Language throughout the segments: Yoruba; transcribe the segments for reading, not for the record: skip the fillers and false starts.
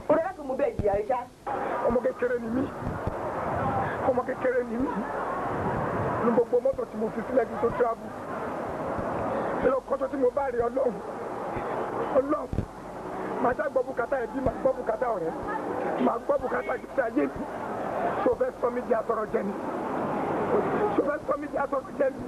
Ó dára kí mo bẹ́ẹ̀ jìyà rẹ ṣá. Ọmọ kékeré ni mí. Ọmọ kékeré ni mí. Ní gbogbo mọ́tò tí mo fi sílẹ̀ kí n tó travel. Ẹlọ kọ́tọ́ tí mo bá rí Ọlọ́run. Ọlọ́run. Màá ṣá gbọ́ bùkátà ẹbí, màá gbọ́ bùkátà ọ̀rẹ́. Màá gbọ́ bùkátà gbèsè ayé mi. Ṣé o fẹ́ sọ mí di atọrọ jẹ ni? Ṣé o fẹ́ sọ mí di atọrọ jẹ ni?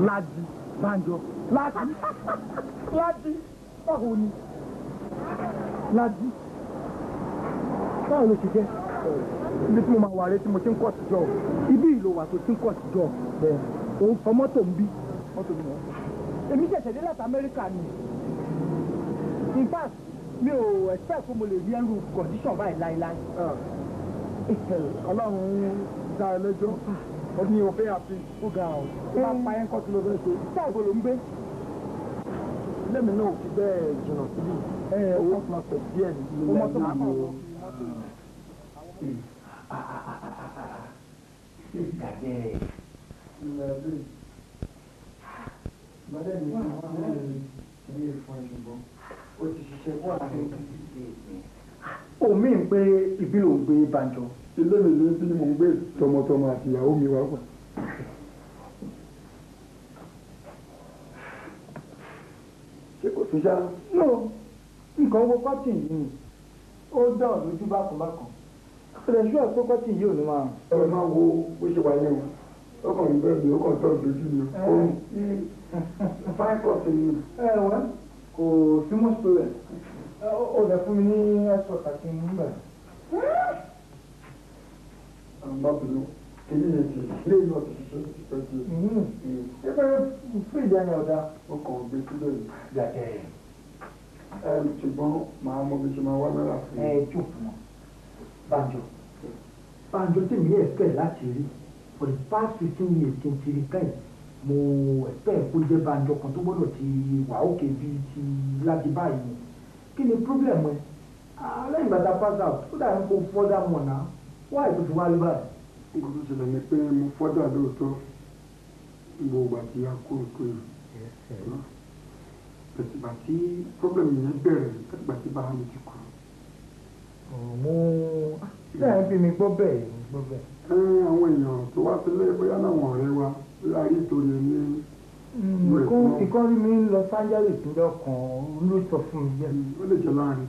Ládi Bánjọ Ládi Ládi báwo ni Ládi báwo ló ṣe jẹ́ Ibi tí mo máa wà rẹ tí mo ti ń kọ́ síjọ́. Ibi ìlò wà tó ti ń kọ́ síjọ́. Bẹ́ẹ̀ òun fọ mọ́tò ń bí. Mọ́tò mi wọ́n. Èmi ṣẹ̀ṣẹ̀ dé láti Amẹ́ríkà ni. In fact, mi ò expect pé mo lè rí ẹrú condition báyìí láéláé. Ọlọ́run dá ẹ lẹ́jọ́. Ó ní òfin àfi. Ó ga ọ̀. Ó bá pa ẹ́ ń kọ́ tí ló fẹ́ ṣe. Sáà ibo ló ń gbé? Ilé mi náà ò fi bẹ́ẹ̀ jìnnà síbí. Owó kan pẹ̀ díẹ̀ ní Ó mọ́tò máa kàn wọ́n. Ó mí ń pé ibi ló ń gbé Bánjọ. Ilé mi ló ń bí mò ń gbé tọmọtọmọ àti ìyàwó mi wá wà. Ṣé kò sí ṣá? No, nǹkan owó kọ́tìn yìí ni ó dán lójú bákan bákan. Ó lè ṣú ẹ̀ pé kọ́tìn yìí ò ní máa rùn. Ẹ máa wo bó ṣe wà yẹn o. Ó kàn ń bẹ́ẹ̀ ni ó kàn tọ́ lójú mi o. Fine cotton ni. Ẹ wẹ́ kò sí mọ́ story. Ó lè fún mi ní ẹ̀sọ́ kàkí nígbà. Àmọ́ bínú, kìíní yẹn ti ilé náà ti ṣiṣẹ́ ti pẹ́ díẹ̀. Ṣé pé fíríjì ẹni ọ̀dà? Ó kàn gbé síbẹ̀ yìí. Gbàgbẹ́. Ṣùgbọ́n màá mọ bí ṣe máa wá náírà fún mi. Ẹ jókòó mọ́. Bánjọ. Bánjọ tí mi expect láti rí for the past 15 years kí n ti rí káyìí. Mo expect kó jẹ́ Bánjọ kan tó gbọ́dọ̀ ti wà òkè bíi ti láti báyìí ni. Kí ni problem ẹ? Lẹ́yìn ìgbà tá a pass out, ó dàbí kó fọ́dà mọ̀ náà. Why tó fi wá rí báyìí? Nǹkan tó ṣẹlẹ̀ ni pé mo fọ́dà lóòótọ́ gbogbo ìgbà tí a kúrò kúrò. Ìgbà tí problem yẹn bẹ̀rẹ̀ látìgbà tí bàbá mi ti kú. Mo ṣe ń bí mi gbọ́ bẹ́ẹ̀ gbọ́ bẹ́ẹ̀. Àwọn èèyàn tó wá sílé bóyá láwọn ọ̀rẹ́ wa bóyá rí ìtòrí ní. Ìkan rí mi ń lọ Sanjari ìpínlẹ̀ kan ló sọ fún mi yẹn. Ó lè jẹ́ láàrin.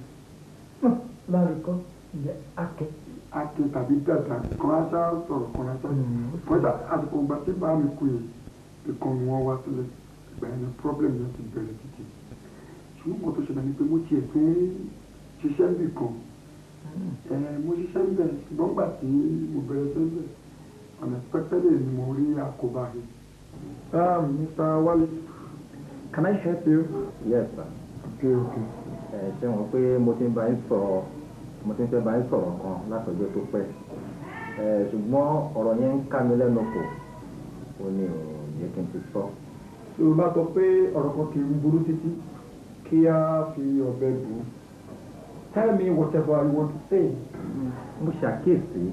Láàrin kọ́ ìyẹn Akin. Akin tàbí dàda kan á ṣá sọ̀rọ̀ kan á ṣá. Wọ́n ṣá àsìkò ìgbà tí bàbá mi kú yìí ìkan wọn wá sílé ìgbà yẹn ni problem yẹn ti bẹ̀rẹ̀ títí. Ṣùgbọ́n nǹkan tó ṣẹlẹ̀ ni pé mo tiẹ̀ tún ṣiṣẹ́ níbì kan. Mo ṣiṣẹ́ ń bẹ̀ ṣùgbọ́n gbà tí mo bẹ̀rẹ̀ ṣẹ́ ń bẹ̀ unexpectedly ni mo rí àkóbá yìí. Mr. Wale, can I help you? Yes, sir. Okay, okay. Ẹ ṣé wọn pé mo ti ń bá yín sọ̀rọ̀, mo ti ń fẹ́ bá yín sọ̀rọ̀ kan látọjọ́ tó pẹ́. Ṣùgbọ́n ọ̀rọ̀ yẹn ń ká mi lẹ́nu kò, ó ní ò yẹ kí n ti sọ. Yorùbá sọ pé ọ̀rọ̀ kan kì í burú títí kí á fi ọ̀bẹ bù ú. Tell me whatever you want to say. Mo ṣàkíyèsí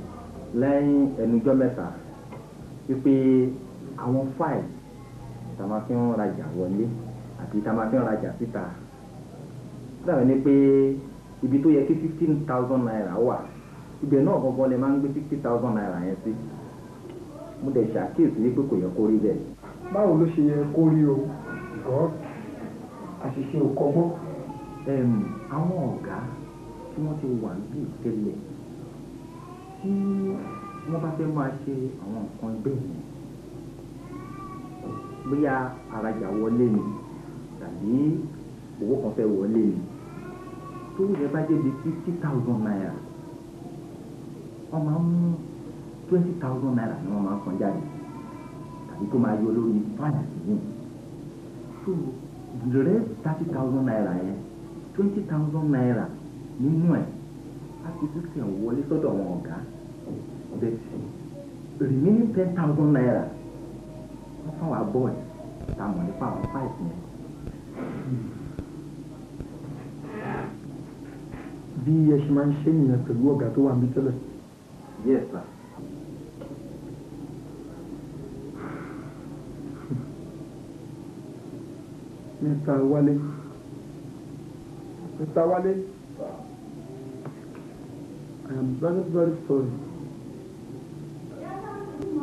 lẹ́yìn ẹnujọ́ mẹ́ta wípé àwọn fáìlì tá a máa fi ń rajà wọlé àti tá a máa fi ń rajà síta dàbí ni pé ibi tó yẹ kí ₦15,000 wà, ibẹ̀ náà gangan lè máa ń gbé ₦60,000 yẹn sí. Mo dẹ̀ ṣàkíyèsí wípé kò yẹ kó rí bẹ́ẹ̀. Báwo ló ṣe yẹ kó rí o? Because àṣìṣe ò kọ́gbọ́n. Àwọn ọ̀gá tí wọ́n ti wà níbí tẹ́lẹ̀ tí wọ́n bá fẹ́ máa ṣe àwọn nǹkan bẹ́ẹ̀ yẹn, bóyá arajà wọlé ni tàbí owó kan fẹ́ wọlé ni, tó yẹ bá jẹ́ bí 50,000 naira, wọ́n máa ń mú 20,000 naira ni wọ́n máa ń san jáde tàbí tó máa yọ lórí fáìlì yìí. So the rest 30,000 naira yẹn, 20,000 naira nínú ẹ̀ á fi system wọlé sọ́dọ̀ àwọn ọ̀gá, but remaining 10,000 naira wọ́n fáwọn boys tá a mọ̀ nípa àwọn fáìlì yẹn. Bí ẹ ṣe máa ń ṣe nìyẹn pẹ̀lú ọ̀gá tó wà níbí tẹ́lẹ̀. Yes, sir. Mr. Wale. Mr. Wale. I am very, very sorry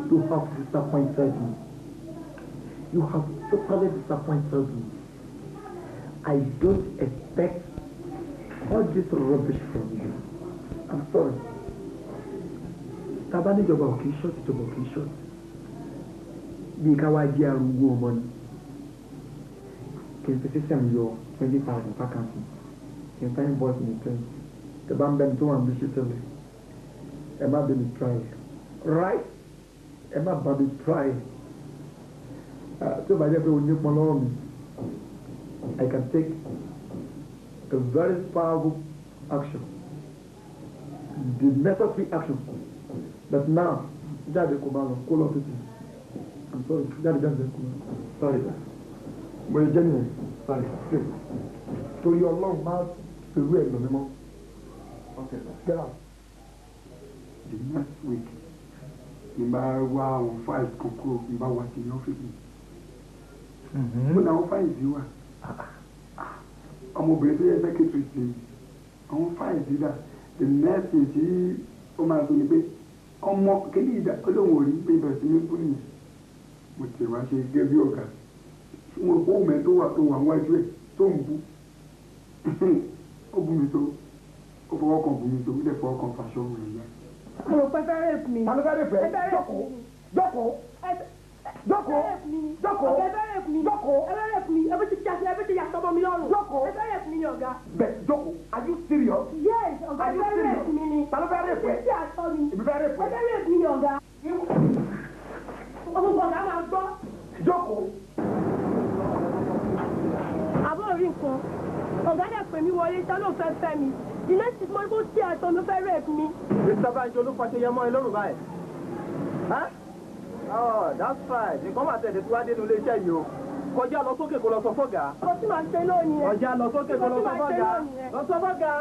to have disappointed you. You have totally disappointed me. I don't expect all this rubbish from you. I'm sorry. Tábà níjọba ò kì í ṣọ́ọ̀tì, ìjọba ò kì í ṣọ́ọ̀tì. Bí ká wá jẹ́ arúgbó ọmọ ni. Kì í fi system yọ 20,000 vacancy. Kì í find boys ní 20. Tẹ bá ń bẹni tó wà níbi ṣe tẹ́lẹ̀. Ẹ má bẹ mi try. Right? Ẹ má bá mi try. Tí ó bá jẹ́ pé o nípọn lọ́wọ́ mi, I can take a very powerful action, the necessary action. But now, jáde kò máa lọ, kó lọ títì. I'm sorry, jáde jáde kò máa lọ. Sorry, sir. Mo lè jẹ́ nìyẹn. Sorry, please. Torí Ọlọ́run máa pẹ̀lú ẹ̀ lọ mímọ́. Okay, sir. Get out. The next week, ní bá wá àwọn files kan kúrò, ní bá wá sí ní ọ́fíìsì mi. Mo ní àwọn files yìí wà. Ọmọbìnrin tó yẹ secretary sí àwọn files yìí dà. The next thing tí ó máa sọ ni pé ọmọ kéde ìdá olóhùn ò rí pé ìbẹ̀rẹ̀ sí ní kú nìyẹn. Mo tẹ̀ wá ṣe gẹ́gẹ́ bí ọ̀gá. Mo rò pé òun mẹ́ tó wà tó wà wájú ẹ̀ tó ń bú. Ó bú mi tó, ó fọwọ́ kan bú mi tó, ó dẹ̀ fọwọ́ kan fàṣọ rẹ̀ yá. Mo rò pé fẹ́ rape mi. Ta ló fẹ́ rape ẹ? Jókòó, jókòó, jókòó, jókòó, Ọ̀gá, ẹ fẹ́ rape mi. Jókòó. Ẹ fẹ́ rape mi. Ẹ fẹ́ ti yàtọ̀, ẹ fẹ́ ti yàtọ̀ mọ́ mi lọ́rùn. Jókòó. Ẹ fẹ́ rape mi ni ọ̀gá. Bẹ́ẹ̀ jókòó. Are you serious? Yes, ọ̀gá, Are ẹ you fẹ́ serious? rape mi ni. Ta ló fẹ́ rape ẹ? Ẹ ti yàtọ̀ mi. Èmi fẹ́ rape Ẹ ẹ. fẹ́ rape mi ni ọ̀gá. Ọmọ ọ̀gá máa gbọ́. Jókòó. Àbúrò rí nǹkan. Ọ̀gá dẹ̀ pè mí wọlé, ta ló fẹ́ fẹ́ mi? The next thing mo ní kó sí àtọ̀ ló fẹ́ rape mi. Mr. Banjo ló fàṣẹ yẹmọ ẹ lọ́rùn báyìí. Huh? Oh, that's right. Nǹkan máa tẹ̀lé tí wàá dénú iléeṣẹ́ yìí o. Kọjá lọ sókè kó lọ sọ fọ́gà. Kò tí màá ṣe lónìí ẹ̀. Kọjá lọ sókè kó lọ sọ fọ́gà. Lọ sọ fọ́gà.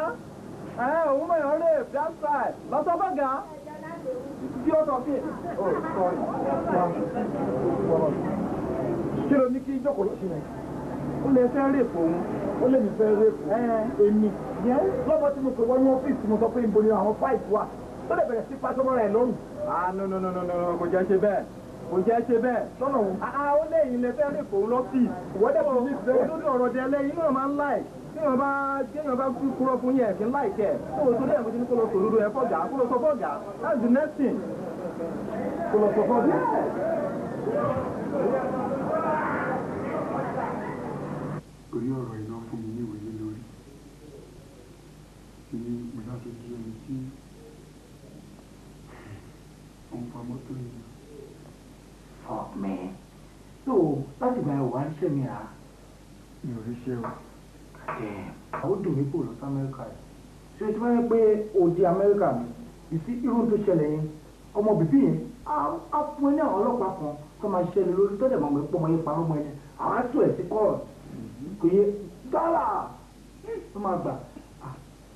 Ẹ òun mọ̀ yàn rape, that's right. Lọ sọ fọ́gà. Tí ó sọ sí. Oh, sorry. Kí ló ní kí jókòó lọ sí yẹn? Ó lè fẹ́ rape òun. Ó lè mi fẹ́ rape. Èmi. Lọ́mọ tí mo pè wọ́n ní ọ́fíìsì, mo sọ pé ibo ni àwọn files wà. Ó lè bẹ̀rẹ̀ sí fàṣọmọ́ rẹ̀ lọ́rùn. Ah, no, no, no, no, no, kò jẹ́ ṣe bẹ́ẹ̀. Kò jẹ́ ṣe bẹ́ẹ̀. Lọ́nà òun. Ah, ó léyìn lè fẹ́ rape òun lọ́fíìsì. Wọ́n dẹ̀ fi ní bẹ́ẹ̀. Òdodo ọ̀rọ̀ dẹ lẹ́yìn náà máa ń láì. Téèyàn bá kúrò fún yẹn kí n láì kẹ̀. Kó o torí ẹ̀ mo ti ní kó lọ sòdodo ẹ̀ fọ́gà, kó lọ sọ fọ́gà. That's the next thing. Kó lọ sọ fọ́gà. Orí ọ̀rọ̀ iná fún mi ní ìwé lórí. Bí mo bá ṣe di ẹni tí ó ń fa mọ́tò yìí. Fuck man. So láti ìgbà yẹn wà á ríṣẹ́ mi rà. Mi ò ríṣẹ́ o. Ó dùn mí kò lọ sí Amẹ́ríkà yìí. Ṣé tí wọ́n yẹ pé o di Amẹ́ríkà mi? Ìsí irú tó ṣẹlẹ̀ yẹn, ọmọ bìbí yẹn, á fún ẹ ní àwọn ọlọ́pàá kan tó máa ṣẹlẹ̀ lórí tó dẹ̀ mọ̀ pé pọ́nmọ́ yẹn parọ́ mọ́ ẹni. Àwọn á tún ẹ̀ sí court. Kò yẹ dọ́là tó máa gbà.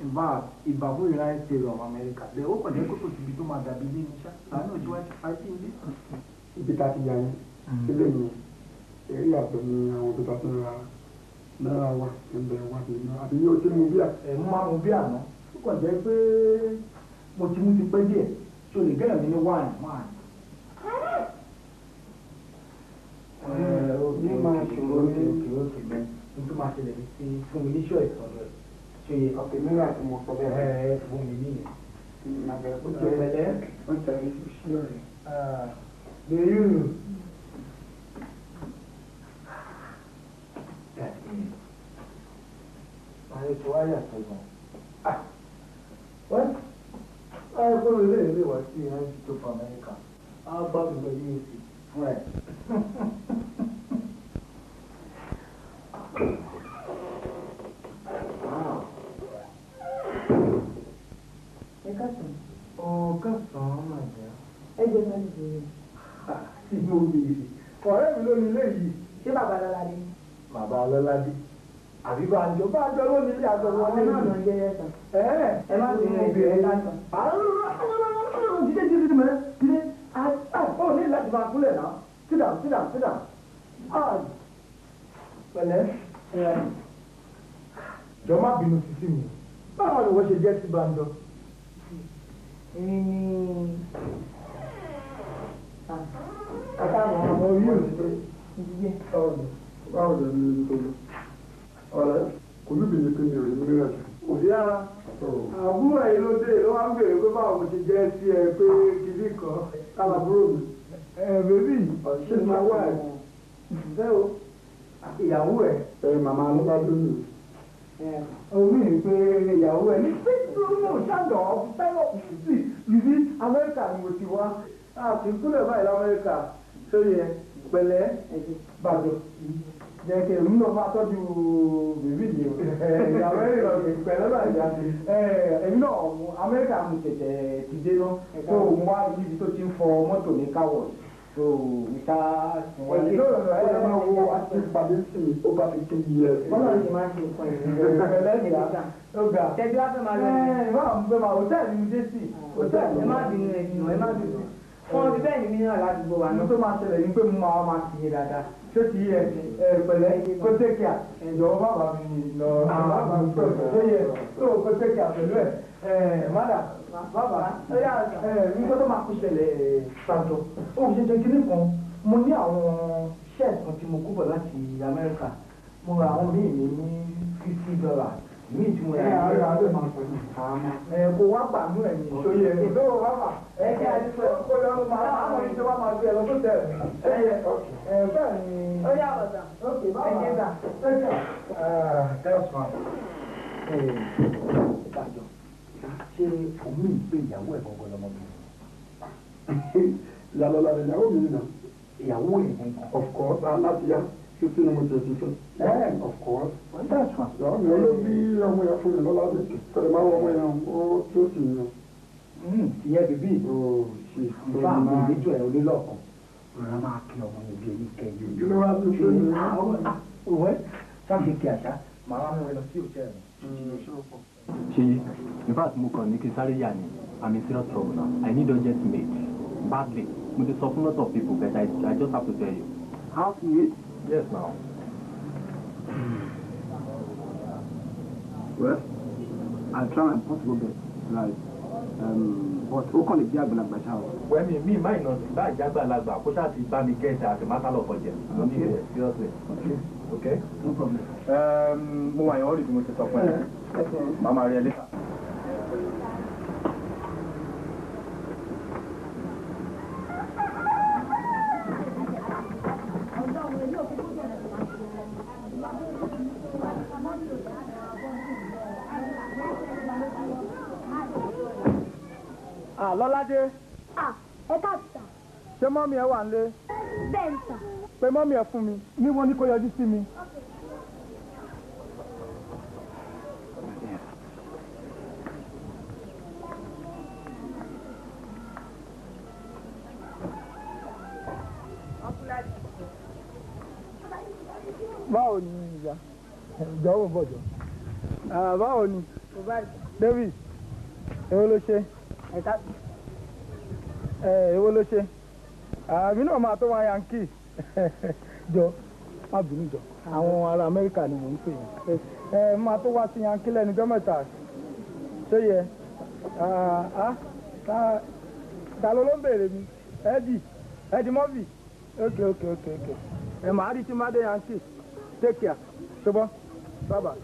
In fact, ìbà fún United States of America. Bẹ́ẹ̀ ó kàn jẹ́ pé kò síbi tó máa dàbí ilé ní ṣá. Àánú òjò wá ṣe fàájì ilé. Ibi tá a ti yà yín sílé yẹn, eré àbẹ̀ ni àwọn ibi tá a ti ń ra náírà wà ẹ̀ǹbẹ̀ wà bí iná. Àbí yóò ti mú bíà? Ẹ̀ mo máa mu bíà ná. Ó kàn jẹ́ pé mo ti mú ti pẹ́ díẹ̀. Ṣé o lè gẹ́rẹ̀ mi ní wine? Wine. Ní máa ṣòro ní. Òkè bẹ́ẹ̀. N tó máa ṣẹlẹ̀ ní sí fún mi ní ṣọ́ ìsọ̀rọ̀ ẹ̀. Ṣé ọ̀kẹ́ mìíràn tí mo sọ bẹ́ẹ̀? Ẹ fún mi níyẹn. Pẹ̀lẹ́. Ó tẹ̀lé sí ọ̀rẹ́. Bẹ̀rù. Ààrẹ tó wá yàtọ̀ gan. Wọ́n báyìí kó lè lè wá sí United States of America. Á bá mi lọ USA fún ẹ̀. Ẹ káàsán. Ó kásán máa jẹ́. Ẹ jẹ́ sáré bèrè. Tí mo béèrè. Ọ̀rẹ́ mi ló ní ilé yìí. Ṣé bàbá Lọ́ládé? Bàbá Lọ́ládé. Àbí Bánjọ Bánjọ ló ní ilé àjọ wọlé. Àwọn náà lọ jẹ́ ẹ̀sán. Ẹ má bínú ẹ̀jọ̀ ẹ káàsán. Jíde jíde jíde mẹ́rẹ́ jíde. Ó ní láti máa kúnlẹ̀ náà. Sit down, sit down, sit down. Pẹ̀lẹ́. Jọ má bínú sísí mi. Báwo ni wọ́n ṣe jẹ́ sí Bánjọ? Èmi ni Ọmọ yìí ò ṣe. Báwo lè ní ibi tó lọ? Ọ̀rẹ́, kò ní bìnrin pé mi ò rí mìíràn jù. Kò sí ara. Àbúrò ẹ̀ ló dé ló wá ń béèrè pé báwo mo ṣe jẹ́ sí ẹ pé kìíní kan. Àbúrò mi. Ẹ bèbí ṣe máa wà ẹ̀. Ṣé o? Ìyàwó ẹ̀. Ẹ màmá Lọ́ládé mi. Omi rí pé ìyàwó ẹ̀ ní pé ṣàǹdọ̀ ọ̀fíìsì sí yìí Amẹ́ríkà ni mo ti wá. A kì í kúlẹ̀ báyìí l'Amẹ́ríkà tó yẹ pẹ̀lẹ́ Bàjọ́. Jẹ́ kí èmi náà máa tọ́jú bèbí yìí o. Ìyàwó ẹ̀ lọ sí pẹ̀lẹ́ bàjá. Èmi náà Amẹ́ríkà mo tẹ̀tẹ̀ ti dé náà. Tó mo wá níbi tó ti ń fọ mọ́tò ní káwọ̀. Tó mi ká wọlé. Ẹ máa wo àti ìpàdé sí i ó bá fi tó yẹ. Bọ́lá ti máa ń ṣe nǹkan ìrìn. Pẹ̀lẹ́ ìyá ó ga. Tẹ̀sí wá fẹ́ máa lọ nìyẹn. Ẹ máa ń fẹ́ máa hòtẹ́ẹ̀lì mi dé sí. Hòtẹ́ẹ̀lì Ẹ má bínú ẹ̀jọ̀ ẹ má bínú. Wọ́n fi bẹ́ẹ̀ ni mí náà ládùúgbò wa Àwọn náà. tó máa ṣẹlẹ̀ ni pé mo máa máa kì í dáadáa. Ṣé ti yẹ ẹ pẹ̀lẹ́ kó tẹ́kíà ìjọba bàbá mi lọ bàbá mi sọ̀rọ̀ tó yẹ tó kó tẹ́kíà pẹ̀lú ẹ̀ ẹ̀ mádà bàbá ẹ̀ nígbà tó máa kó ṣẹlẹ̀ ṣàjọ. Ó ṣe ṣe kíní kan mo ní àwọn ṣẹ́ẹ̀tì kan tí mo kó bọ̀ láti Amẹ́ríkà mo ra àwọn míì ní $50 míì tí mo rà ní ẹ kó wá gbà nú ẹ̀yìn ìṣòye ẹ̀ ló wá bà ẹ kí a ti sọ kó lọ máa àwọn ìjọba máa gbé ẹ lọ tó tẹ̀ ẹ ẹ bẹ́ẹ̀ ni. Ó yà ọ̀sà. Ok, bye Ẹ ṣé sà. Take care. That's fine. Ìbàjọ́, ṣé omi ìgbé ìyàwó ẹ̀ gangan lọmọbìnrin? Ìyá Lọ́ládé ìyàwó mi nìyà. Ìyàwó ẹ̀ gangan. Of course, láti yá títí ni mo jẹ ti fẹ́. Of course. That's fine. Ìyàwó mi ló bí ọmọ yẹn fún mi Lọ́ládé. Pẹ̀lú máa wọ ọmọ yẹn ó tó sì yàn. Ìyẹn bèbí. Ó ṣe Ìfá àwọn ìlẹ́jọ́ ẹ̀ onílọ́ọ̀kan. Rọra máa kí ọmọ yẹn bí ẹni kẹyìn. Kí ló wá sí fún mi? Òwe sáfìkì àṣà màá wá mú ẹ lọ sí hòtẹ́ẹ̀lì. Ṣèyí, in fact mo kàn ní kí n sáré yà ni, I'm in serious trouble now. I need urgent maid badly. Mo ti sọ fún lot of people but I just have to tell you. Housemaid? Yes now. Well, I'll try my possible best, right? But ó kàn lè jẹ́ àgbàlagbà ṣá o. Wẹ́mi mi máa ìnà sí bá ìjágbàlagbà kó ṣáà ti bá mi gẹ̀ẹ́ta àti mátà lọ kọjẹ. Mo ní ìrẹ̀ seriously. Okay. Okay? No problem. Mo wà yẹn ọ́rì bí mo ti sọ fún ẹ. Màá máa rí ẹ later. Lọ́ládé, Ẹ káàsán. ṣé mọ́mí ẹ wà ń lé? Bẹ́ẹ̀ ni sà. Pé mọ́mí ẹ fún mi, ní wọ́n ní kó yọjú sí mi. Báwo ni ìyá? Ìjọba bọ̀jọ̀. Báwo ni? David, èwo ló ṣe? Èwo ló ṣe? Àmì náà máa tó wọn yankee. Jọ, má bínú jọ. Àwọn ará Amẹ́ríkà ni mò ń pè yín. Ẹ máa tó wá sí yankee lẹ́nu ọjọ́ mẹ́ta. Ṣé yẹ? Ta ló ló ń béèrè mi? Eddie, Eddie Murphy. Ok. Ẹ máa rí tí má dé yankee. Take care. Ṣùgbọ́n, bye bye.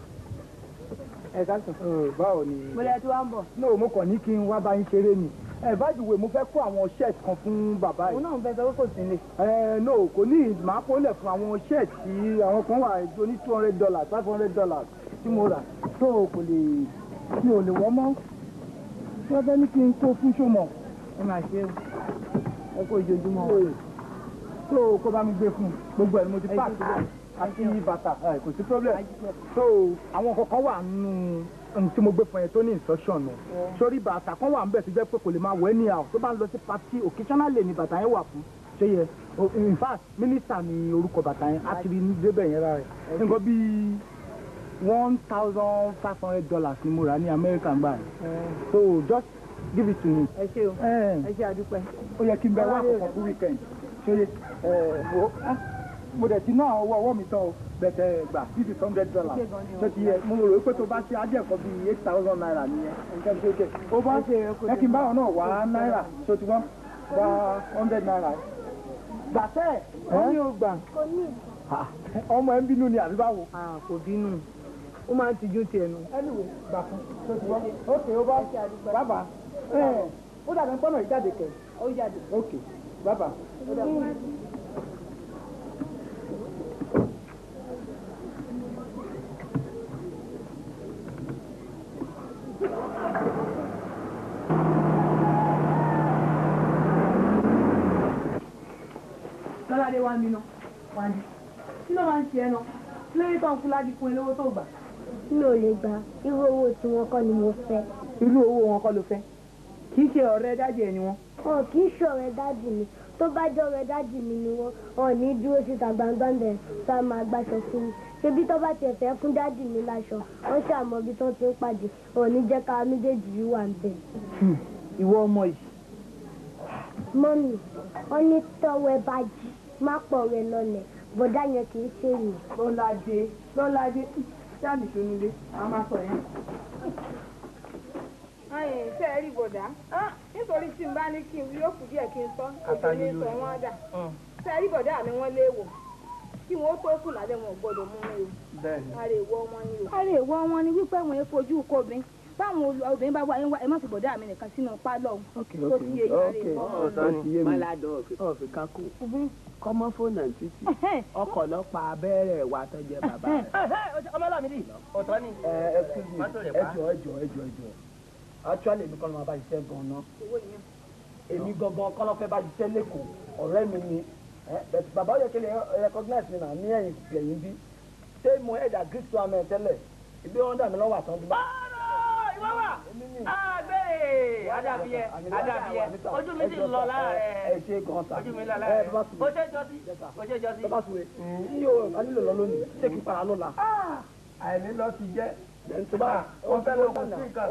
Ẹ káàsán. Báwo ni. Mo lẹ tí wàá ń bọ̀. No, mo kàn ní kí n wá bá yín ṣeré ni. Ẹ by the way, mo fẹ́ kó àwọn shirt kan fún bàbá yìí. Òun náà ń fẹ́ sọ pé kò sí nílé. Ẹ no, kò ní màá kó lẹ̀ fún àwọn shirt tí àwọn kan wà ní $200, $500 tí mo rà. Tó kò lè mi ò lè wọ́n mọ́. Wọ́n fẹ́ ní kí n kó fún ṣọmọ. Ẹ máa ṣe o. Ẹ kó ojoojúmọ́ o. Tó kó bá mi gbé fún gbogbo ẹ̀ ni mo ti pààkì síbẹ̀ àti bàtà kò sí problem. So àwọn kankan wà nínú tí mo gbé fún ẹ tó ní instruction nù. Sórí bàtà kan wà níbẹ̀ tó jẹ́ pé kò lè máa wọ̀ anyhow tó bá ń lọ sí party occasionally ni bàtà yẹn wà fún. Ṣé yẹ in fact minister ni orúkọ bàtà yẹn á ti rí débẹ̀ yẹn rárá rẹ̀. Nǹkan bíi $1,500 ni mo rà ní America gbà yẹn. So just give it to me. Ẹ ṣé o, ẹ ṣé àdúpẹ́. Ó yẹ kí n bẹ wá àkọ́kọ́ fún weekend. Ṣé ẹ mo dẹ̀ ti ná àwọn owó ọwọ́ mi tán o bẹ̀tẹ̀ gbà this is $100 tó ti yẹ mo rò pé tó bá ṣe ajẹ́ nǹkan bíi ₦8,000 nìyẹn nǹkan tó ṣe ó bá ẹ kí n báwọn náà wá náírà tó ti wọ́n gba ₦100. Gbàtẹ́ wọ́n ní o gbà. Ọmọ ẹ ń bínú ni àbí báwo. Kò bínú, ó máa ń tijú tiẹ̀ nù. Anyway, gbà fún tó ti wọ́n ok ó bá bàbá ó dàbí pọ́nà ìjáde kẹ̀. Ó jáde. Ok bàbá. Lọ́ládé wá mi náà, wá ní. Kí ló máa ń ṣe ẹ náà? Kí ló dé tó ń kú ládìí fún ẹ lówó tó gbà? Mi ò lè gbà, irú owó tí wọ́n kọ́ ni mo fẹ́. Irú owó wọn kọ́ ló fẹ́? Kì í ṣe ọ̀rẹ́ dájì ẹ̀ ni wọ́n. Wọn kì í ṣe ọ̀rẹ́ dájì mi. Tó bá jẹ́ ọ̀rẹ́ dájì mi ni wọ́n, wọn ò ní dúró síta gbangba bẹ̀rẹ̀ tá a máa gbàṣọ fún mi. Ṣebí tó bá tiẹ̀ fẹ́ fún dájì mi láṣọ, wọ́n ṣàmọ́ ibi tó ti ń pàdé, wọn ò ní jẹ́ ká méjèèjì yìí wà ń bẹ̀. Ìwọ ọmọ yìí. Mọ́mì, wọ́n ní tọ́wọ́ ẹ bá jí, má pọ̀ rẹ lọlẹ̀, bọ̀dá yẹn kì í ṣe èèyàn. Lọ́ládé, Lọ́ládé, ṣáà nìṣó nílé, a máa sọ yẹn. Ṣé ẹ rí bọ̀dá? Nítorí tí n bá ní kí n yóò kù díẹ̀ kí n sọ, àti ní sọ wọ́n dà. Ṣé ẹ rí bọ̀dá mi wọ́n léèwọ̀? Kí wọ́n tó sùn lálẹ́ wọn ò gbọ́dọ̀ mú mi o. Ara èèwọ̀ wọn ni o. Ara èèwọ̀ wọn ni wípé wọn fojú kóbin. Báwọn obìnrin bá wá ẹ má fi bọ̀dá mi nìkan sínú pálọ̀ tó ti yé ara èèwọ̀ wọn. Mọ́ládọ̀ ọ̀fìn kakú kọ́mọ́ fóònù títì ọkọ̀ lọ pa abẹ́rẹ́ wa tó jẹ́ bàbá rẹ̀. Ọmọlámídì ọ̀tọ̀ ni. Excuse me, ẹ jọ̀ọ́ ẹ jọ̀ọ́ ẹ jọ̀ọ́ ẹ jọ̀ọ́ actually èmi kọ́ ló máa bá ṣiṣẹ́ gan-an. Èmi gangan kọ́ ló fẹ́ bá ṣiṣẹ́ lẹ́kọ̀ọ́ ọ̀rẹ́ mi ni bàbá ó yẹ kí lè recognize mi náà ní ẹ̀yìn ẹ̀yìn bí ṣé mo ẹ̀dà greek tó amẹ́ tẹ́lẹ̀ ibi wọn dà mí lọ́wọ́ àtàn bí. Àgbẹ̀ adàbíyẹ adàbíyẹ ojú mi ti lọ láàrẹ. Ẹ ṣe gan sa ojú mi lọ láàrẹ. O ṣe jọ sí o ṣe jọ sí. Bàbá Sùwé tí yóò bá nílò lọ lónìí ṣé kí n para lọ́la. Àìní lọ ti jẹ́ wọ́n fẹ́ lọ kó sí nǹkan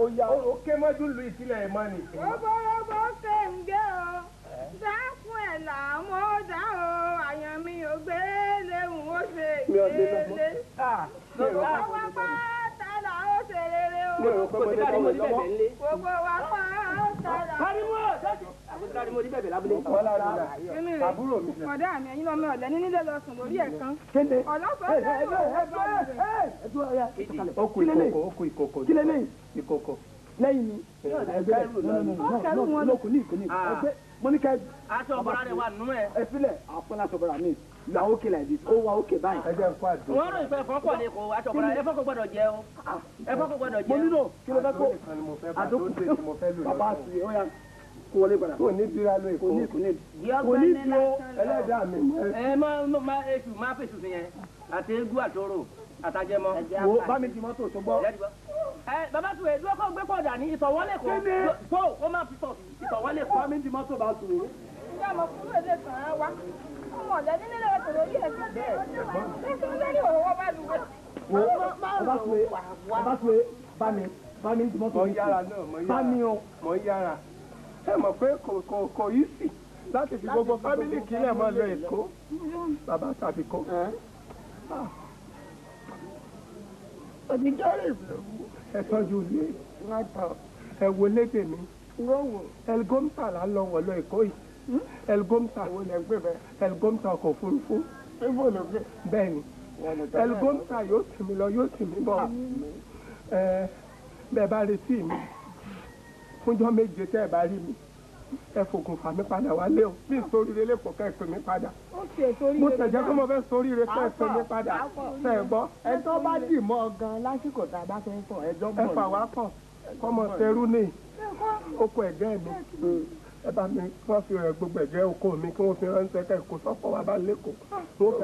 ó ké mọ́jú lu ìsílẹ̀ ìmọ̀ ni. Roborobó ké ń gé o, dákun ẹ̀ là mọ́ dá o, àyàn mi ò gbé léwu ó ṣe gbélé. Gbogbo wa pátá là ó ṣe rere o. Gbogbo wa pátá là ó. Àbúrò mi. Bọ̀dá mi, ẹ̀yin lọ́mọ ọ̀lẹ́ ní nílé lọ sùn lórí ẹ̀ kan. Ọlọ́sọ̀ọ́ Ó kú ìkòkò, ó kú ìkòkò. Kí lélẹ́yìn? Ìkòkò. Lẹ́yìn mi. Ẹgbẹ́ no kò ní kò ní. Ẹgbẹ́ mo ní kẹ́. Aṣọ ọ̀bọ̀ra rẹ̀ wà nínú ẹ̀. Ẹ filẹ̀ àpọ́n aṣọ ọ̀bọ̀ra mi. You are okay like this. Ó wà okay báyìí. Ẹ jẹ́ n kó àdó. Wọ́n rò ìfẹ́ fọ́n pọ̀ ní kò aṣọ ọ̀bọ̀ra ẹ̀fọ́ kò gbọ́dọ̀ jẹ o. Ẹ̀fọ́ kò gbọ́dọ̀ jẹ o. Mo nílò kí ló fẹ́ kó. Àdó bàbá àti ó yá kó wọlé padà. Kò ní bíra lọ Èkó. Kò ní kò ní. Kò ní bí o. Ẹlẹ́dàá mi. Ẹ má èṣù má fèsù sí yẹn àti eégún àtòrò àtàjẹmọ. Wo bá mi di mọ́tò tó gbọ́. Ẹ bàbá Sùwé dúró kó gbé pọ̀ dání ìtọ̀wọ́lé kó. Kó kó má fi tọ̀ ìtọ̀wọ́lé kó. Bá mi di mọ́tò bá Sùwé. Ìyá ọmọ kúrò lè tàn án wá. Ọmọ ọ̀lẹ́ nílé lọ́wọ́ tó lórí ẹ̀sìn. Nítorí lórí òwò bá lu wẹ̀. Wo bàbá Sùwé bàbá Sùwé bá mi bá mi di mọ́tò mi. Mo yára náà mo yára. Bá mi o. Mo yára. Ẹ mọ̀ pé kò yí sí láti fi gbogbo fámìlì kílẹ̀ mọ́ lọ Èkó. Bàbá tàbí kó. Ẹ tọ́jú ilé ẹ wo lédè mi Elgomsa là ń lọ wọ̀ lọ Èkó yìí Elgomsa Elgomsa ọkọ̀ òfurufú bẹ́ẹ̀ ni Elgomsa yóò tì mí lọ yóò tì mí bọ̀. Ẹ bẹ́ẹ̀ bá retí mi fúnjọ́ 7 tẹ́ ẹ bá rí mi, ẹ fògùn fà mí padà wálé o. Bí sóríire lẹ́kọ̀ọ́ kẹ́ ẹ pè mí padà. Mo tẹ̀jẹ́ kó mo fẹ́ sóríire kẹ́ ẹ pè mí padà. Ṣé ẹ gbọ́? Ẹ tó bá dì mọ́ gan lásìkò tá a bá fẹ́ fọ̀ ẹjọ́ bọ̀. Ẹ fà wá pọ̀ kọ́mọ tẹrú ní oko ẹ̀gẹ́ mi. Ẹ bá mi wọ́n fi rẹ̀ gbogbo ẹ̀gẹ́ oko mi kí wọ́n fi ránṣẹ́ kẹ́ kó sọ́kọ̀ wá bá lẹ́kọ̀ọ́. Wọ́n fi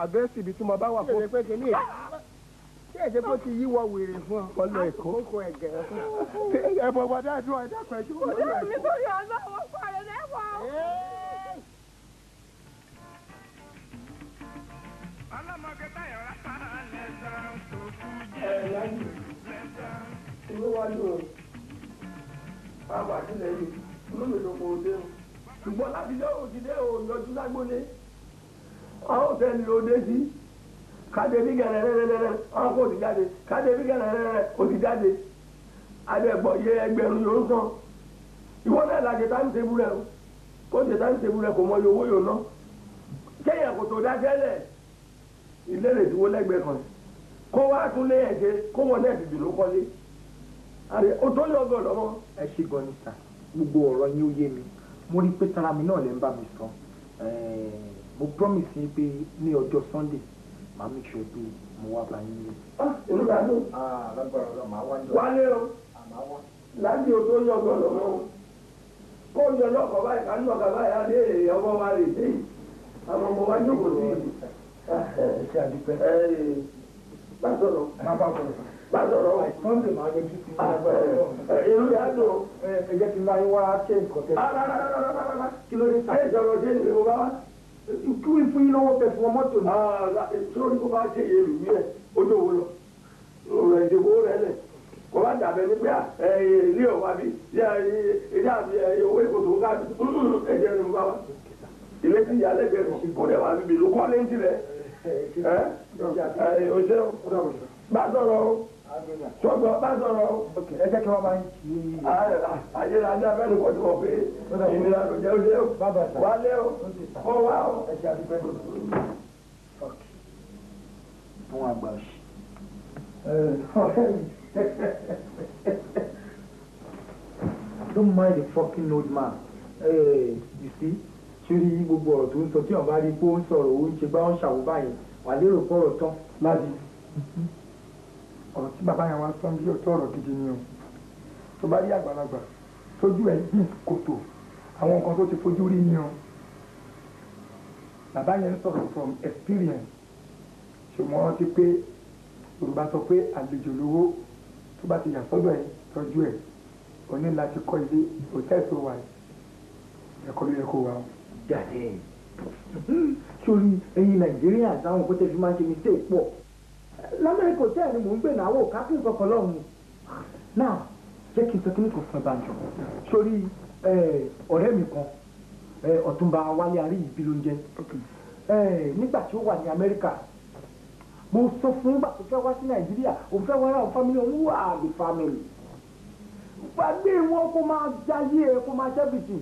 àdírẹ́sì ibi tí mo bá wà fún. Ṣé èdè kó ti yíwọ wèrè fún ọ? Wọ́n lọ Èkó. Oko ẹ̀gẹ́. Ẹ bọ̀ wọ́n dájú ẹ dákun ẹ jọ̀wọ́. Mi tó yọ ọlọ́wọ́ pàrọ̀ lẹ́wọ̀n. Ẹ láyé inú wa dùn ó, pàápàá sílẹ̀ yìí inú mi ló kó o dé o. Ṣùgbọ́n láti jọ́ òjìdé o yọjú lágbóni. Àwọn òtẹ́ẹ̀lì ló dé sí. Kádé bí gẹ̀rẹ́rẹ́rẹ́rẹ́ àwọn kò ti jáde. Kádé bí gẹ̀rẹ́rẹ́rẹ́ kò ti jáde. Adẹ́gbọ̀ yẹ ẹgbẹ̀rún yóò ń san. Ìwọ náà la ṣe táìmù tébù rẹ o. Kó ṣe táìmù tébù rẹ kò mọ iye owó yóò ná. Kéèyàn kò tó dáṣẹ́ lẹ̀. Ilé rẹ̀ ti wó lẹ́gbẹ̀ẹ́ kan. Kó wá tún lé ẹ̀ ṣe kó wọn náà fìbì ló kọ́lé. Àrẹ o tó yọ ọgọ́ lọ́mọ. Ẹ ṣe gan ni sà, gbogbo ọ̀rọ̀ yín ó yé mi. Mo rí pé tara mi náà lè ń bá mi sọ. Mo promise yín pé ní ọjọ́ Sunday, màá make sure pé mo wá bá yín lé. Inú mi á dùn. Wálé o, láti o tó yọ ọgọ́ lọ́mọ o. Kó yọ lọ́kọ̀ báyìí ká nù ọ̀gá báyìí á lé ọmọ wa lè dé yìí. Àwọn ọmọ wa jókòó sí i. Ẹ ṣe àdúpẹ́. Bá sọ̀rọ̀. Má bá sọ̀rọ̀. Bá sọ̀rọ̀. Sunday máa yọjú sí agbára Ọlọ́run. Inú mi á dùn. Ẹ jẹ́ kí n bá yín wá ṣe nǹkan tẹ́lẹ̀. Rárá. Kí ló dé sà? Ẹ sọ̀rọ̀ ṣé ni mo bá wá. Kí wọ́n fún yín lọ́wọ́ kẹ́ fún wọn mọ́tò ní. Sórí kó bá ṣe iye mi ẹ̀ ojú òwò lọ. Ọ̀rọ̀ ìdìbò rẹ̀ lẹ̀. Kò bá dàbẹ̀ ní pé ilé ọ̀wá bí ilé àbí owó ìkòtò ká ẹ̀jẹ̀ ni mo bá wá. Ilé tí ìyá lẹ́gbẹ̀ẹ́ kò dẹ̀ wá bíbí ló kọ́ lé ń tirẹ̀. Ẹ o ṣe o. Bá sọ̀rọ̀ o. Sọ̀gbọ́n bá sọ̀rọ̀ o. Ẹ jẹ́ kí wọ́n máa ń ṣe. Ayérayé abẹ́nu kọ́ ti mọ̀ pé ìnira ló jẹ́ oṣù wálé o kọ́ wá o. Àwọn àgbà òṣì. Don't mind the fucking old man. You see, sórí gbogbo ọ̀rọ̀ tó ń sọ tí wọ́n bá rí pé ó ń sọ̀rọ̀ ó ń ṣe gbá ó ń ṣàwó báyìí wà lérò pọ̀rọ̀ tán. Ládi, ọ̀rọ̀ tí bàbá yẹn wá sọ bí òótọ́ ọ̀rọ̀ gidi ni o. Tó bá rí àgbàlagbà tójú ẹ̀ jìn kòtò àwọn nǹkan tó ti fojú rí ni o. Bàbá yẹn ń sọ̀rọ̀ from experience. Ṣùgbọ́n rántí pé Yorùbá sọ pé àlejò lówó tó bá ti yà sọ́dọ̀ ẹ̀ tọ́jú ẹ̀ o ní láti kọ́ ilé hòtẹ́ẹ̀lì tó wà ẹ̀kọ́ ló yẹ kó wà o. Jáde sórí ẹ̀yin Nàìjíríà táwọn kó tẹ́ fi máa ń ṣe mistake pọ̀. Lamẹ́ríkà hòtẹ́ẹ̀lì ni mò ń gbé náà wò káfíń kankan lọ́hùn. Now jẹ́ kí n sọ kíní kan fún ẹ Bánjọ. Sórí ọ̀rẹ́ mi kan Ọ̀túnba Wálé Aríyìbí ló ń jẹ́. Nígbà tí ó wà ní Amẹ́ríkà mo sọ fún nígbà tó fẹ́ wá sí Nàìjíríà òun fẹ́ wá ra òun family òun wà the family. Gbàgbé wọn kó máa jáyé ẹ kó máa ṣẹ́bìtì.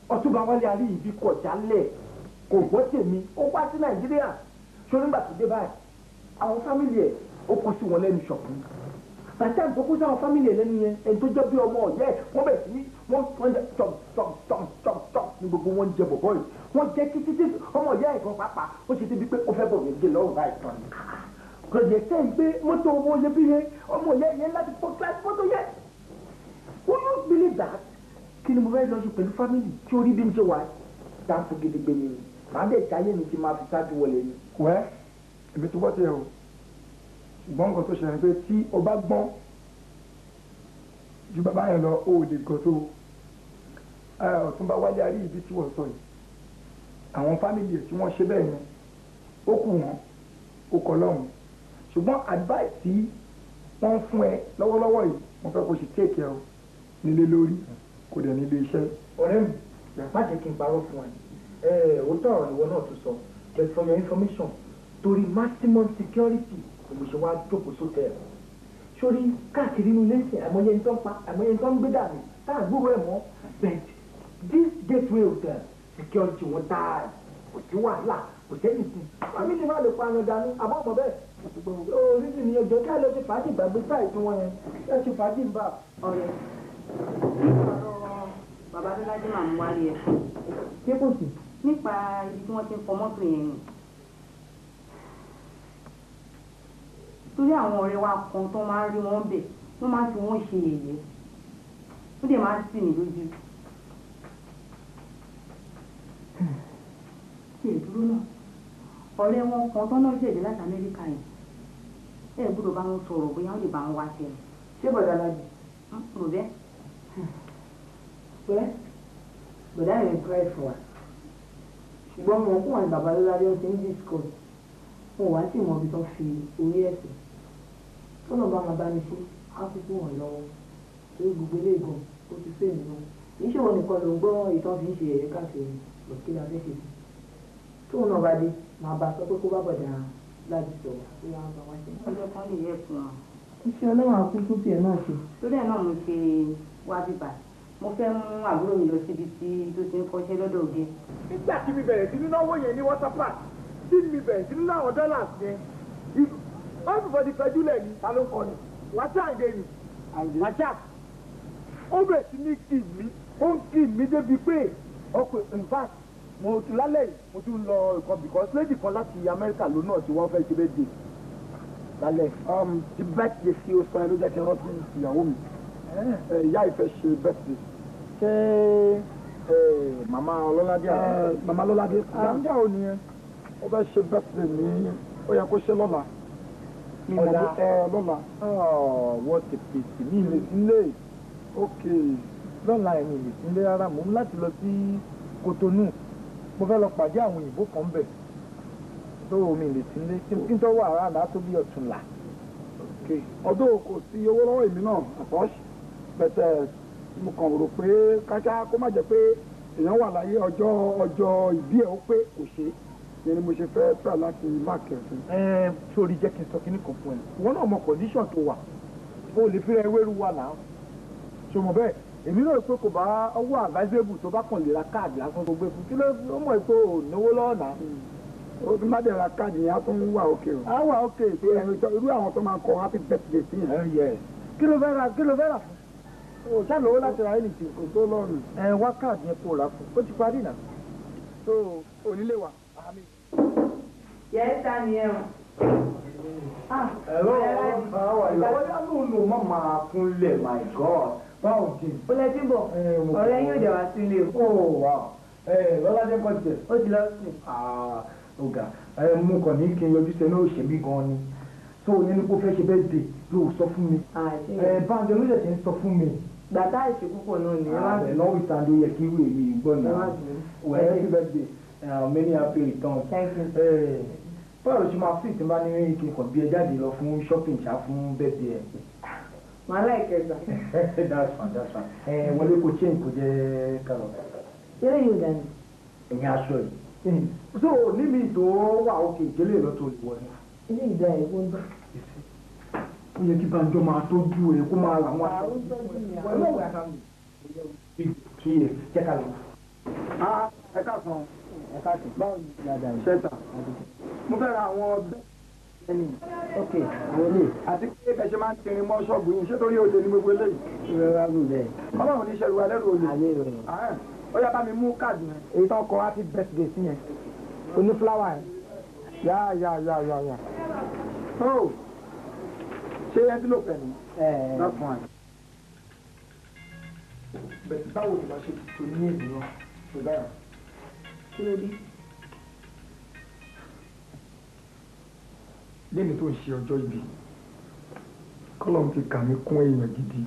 Ọ̀túnba Wálé Aríyìbí kọ̀ jálẹ̀ kò gbọ́ tèmi ó wá sí Nàìjíríà. Sórí nígbà tó dé báyìí àwọn family ẹ̀ ó kó sí wọn lẹ́nu ṣọ̀kún. Bàtà tó kó sáwọn family ẹ̀ lẹ́nu yẹn ẹni tó jẹ́ bí ọmọ ọ̀yẹ́ wọ́n bẹ̀ sí ní wọ́n jẹ tọ̀m tọ̀m tọ̀m tọ̀m tọ̀m ní gbogbo wọn jẹ bọ̀bọ̀ yìí wọ́n jẹ́ títí tí ọmọ ọ̀yẹ́ ẹ̀ gan pàápàá ó ṣe débi pé ó fẹ́ bọ̀ yẹn lọ́rùn báyìí tán ni. Kò yẹ sẹ́yìn pé mọ́tò owó iyebíye ọmọ ọ̀yẹ́ yẹn láti fọ́ kíláàsì mọ́tò yẹn. Will you believe that? Kí ni mo fẹ́ lọ ṣe pẹ̀lú family tí orí bí n ṣe wà dáńfó gidigbe ni màá dẹ̀ jáyé mi ti máa fi ṣáájú wọlé ni. Wẹ́ èmi tó bọ́ tiẹ̀ o, ṣùgbọ́n nǹkan tó ṣẹlẹ̀ ni pé tí o bá gbọ́n ju bàbá yẹn lọ o ò lè gàn tó Ọ̀túnba Wálé Aríyìbí tí wọ́n sọ yìí àwọn fámìlì ẹ̀ tí wọ́n ṣe bẹ́ẹ̀ yẹn ó kù wọ́n ó kọ lọ́hùn. Ṣùgbọ́n advice tí wọ́n ń fún ẹ lọ́wọ́lọ́wọ́ yìí wọ́n fẹ́ kó ṣe take care o nílé lórí kò dẹ̀ nílé iṣẹ́. Ọ̀rẹ́ mi má jẹ́ kí n parọ́ fún ẹ, òótọ́ ọ̀rọ̀ ìwọ náà tún sọ, but for your information torí maximum security mo ṣe wá jókòó sótẹ́ẹ̀lì. Sórí káàkiri inú ilé ìsìn àìmọye ẹni tó ń pa àìmọye ẹni tó ń gbé dànù tá à gbúrò ẹ̀ mọ́, but this gateway hotel security wọn dáa, kò sí wàhálà kò sẹ́yìn sí family má lè pa àyàn dànù àbọ̀ ọmọ bẹ́ẹ̀. Ó rí mi ọjọ́ ká lọ ṣe fàájì gbàgbé sáì tí wọ́n yẹn. Ẹ ṣe fàájì ń bà. Ọ̀rẹ́, bàbá Adélájẹ́ máa mú wálé ẹ. Ṣé kò sí? Nípa ibi tí wọ́n ti ń fọ mọ́tò yẹn ni. Torí àwọn ọ̀rẹ́ wa kan tó máa ń rí wọn bẹ̀, wọ́n máa ń fi wọ́n ṣe yẹ̀yẹ́. Ó dẹ̀ máa ń tì mí lójú. Ṣé ìdúró náà? Ọ̀rẹ́ wọn kan tó náà ṣẹ̀dẹ̀ láti Amẹ́ríkà yẹn. Ẹ gbọ́dọ̀ bá wọn sọ̀rọ̀ bóyá wọ́n lè bá wọn wá sẹ́nu. Ṣé bọ̀dá Lájì? Rò bẹ́ẹ̀. Pẹ́ bọ̀dá yẹn cry fún wa. Ṣùgbọ́n mo kún àwọn bàbá Lọ́ládé ó ti ń discuss. Mo wá sí mọ ibi tó fi orí ẹ̀sìn. Tọ́nà bá máa bá mi ṣe, á kúkú hàn lọ́wọ́. Torí gbogbo ilé ìgàn ó ti fẹ́ mi náà. Kì í ṣe òun nìkan ló ń gbọ́ ìtàn fi ń ṣe ẹ̀yẹ káàkiri lọ kí la fẹ́ ṣe sí. Tóun náà bá dé, màá bá sọ pé kó bá bọ̀dá Lájì sọ̀rọ̀ bóyá wọ́n bá wá ṣe. Ọjọ́ kan lè yẹ fún wọn. Iṣẹ́ Ọlọ́run àkúkú tiẹ̀ náà ṣe. Torí ẹ̀ náà mo ṣe wá bíbà. Mo fẹ́ mú àbúrò mi lọ síbi tí tó ti ń kọ́ṣẹ́ lọ́dọ̀ òde. Nígbà tí mi bẹ̀rẹ̀ sí ní náwó yẹn ní water park, tí mi bẹ̀rẹ̀ sí ní náwó dollars yẹn, everybody fẹjúlẹ̀ ni. Ta ló ń kọ ni? Wàtí àǹdè ni. Wàtí ó bẹ̀rẹ̀ sí ní kì mí, ó ń kì mí débi pé ọkọ̀ in fact mo tún lálẹ́ yìí mo tún lọ ìkan because lady kan láti Amẹ́ríkà ló náà tí wọ́n fẹ́ ṣe birthday lálẹ́. Ti birthday sí o sọ ẹ ló jẹ́ kí n rántí ìyàwó mi. Ìyá ìfẹ́ ṣe birthday. Ṣé màmá Ọlọ́ládé àti màmá Lọ́ládé? Àǹjá ò nìyẹn. Ó fẹ́ ṣe birthday ní ó yẹ kó ṣe lọ́la. Ọ̀la lọ́la. What a pity, mi lè sílé. Ok. Lọ́la ẹ̀yìn lè sílé rárá, mò ń láti lọ sí Kotonu. Mo fẹ́ lọ pàdé àwọn òyìnbó kan bẹ̀. Tó mi lè sílé kí n tó wà rárá tó bí ọ̀túnla. Ok. Ọdún kò sí owó lọ́wọ́ èmi náà àtọ́ṣ bẹ̀tẹ̀ mo kàn rò pé káṣá kó má jẹ́ pé èèyàn wà láyé ọjọ́ ọjọ́ ìbí ẹ̀ ó pé kò ṣe yẹn ni mo ṣe fẹ́ tà láti máàkì ẹ̀ fún. Ẹ sórí jẹ́ kí n sọ kíní kan fún ẹ, ìwọ náà mọ condition tó wà, o lè fi ra ewéru wà náà ṣòmọ bẹ́ẹ̀. Èmi náà pé kò bá owó advisable tó bá kàn lè ra káàdì lásán tó gbé fún kí ló mọ̀ pé ò náwó lọ́wọ́ náà. Ó tún má dẹ̀ ra káàdì yẹn á tún wà òkè o. Á wà òkè. Irú àwọn tó máa ń kọ happy birthday sí yẹn. Kí ló fẹ́ ra kí ló fẹ́ rà fún? O ṣáà lówó láti ra anything. Kò tó lọ́rùn. Ẹ wá káàdì yẹn kó rà fún ó ti parí náà. So onílé wa. Yes, ta ni ẹ o. Hello, how are you? Ọlọ́run ló má máa kúnlẹ̀, my God. Báwo kì í? Ó lẹ ti ń bọ̀. Ọ̀rẹ́ yóò dẹ̀ wá sílé o. Oh wow. Lọ́ládé kọ́ tiẹ̀. Ó ti lọ sí. Ọ̀gá, mo kàn ní kí n yọjú sẹ́nu òṣèlú gan-an ni. So nínú kó fẹ́ ṣe birthday ló sọ fún mi. Báńjọ ló ṣẹ̀ṣẹ̀ ń sọ fún mi. Gbàtà ìṣe púpọ̀ náà ni. Àbẹ̀ náà wíṣà ló yẹ kí ìwé mi gbọ́ náà. Well, happy birthday. Many happy returns. Thank you. Báwo ló ṣe máa fi ìtìmbá ní kí n kàn bí ẹ jáde lọ fún shopping ṣá fún birthday ẹ? Màá láìkẹ́ gbà. That's fine, that's fine. Wọlé kò change kò jẹ́ kálọ̀. Ṣé yóò dání? Ẹ̀yin aṣọ yìí. So ní mi tó wà òkè ìdílé lọ tó lè wọlé. Ilé ìdá ẹ̀ kó ń bá. Ó yẹ kí Banjo máa tọ́jú ẹ̀ kó máa ra àwọn aṣọ. Àwọn tọ́jú mi àwọn ọ̀gá mi. Kí ẹ jẹ́ ká lọ. Ẹ káàsán. Ẹ káàsán. Báwo ni ṣẹ́ta? Mo fẹ́ ra àwọn bẹ́ẹ̀ ni. Ok, àwọn ilé. Àti pé bẹ́ẹ̀ ṣe máa ń tirin mọ́ ṣọ́ọ̀bù yìí, ṣé torí olè ní gbogbo eléyìí? Ìrora rù bẹ́ẹ̀. Ọlọ́run ní ṣẹ̀rù alẹ́rù olè. Àmì rẹ̀. Ó yá bá mi mú káàdì yẹn. Èyí tó kọ happy birthday sí yẹn. Oní fúláwà yẹn. Yá yá yá yá yá. Oh, ṣé envelope ẹ̀ ni? That's fine. Bẹ̀sì báwo ni màá ṣe tó ní ènìyàn tó dára? Kí ló dé? Lẹ́ni tó ń ṣe ọjọ́ ìbí, kọ́lọ́n ti kà mí kún èèyàn gidi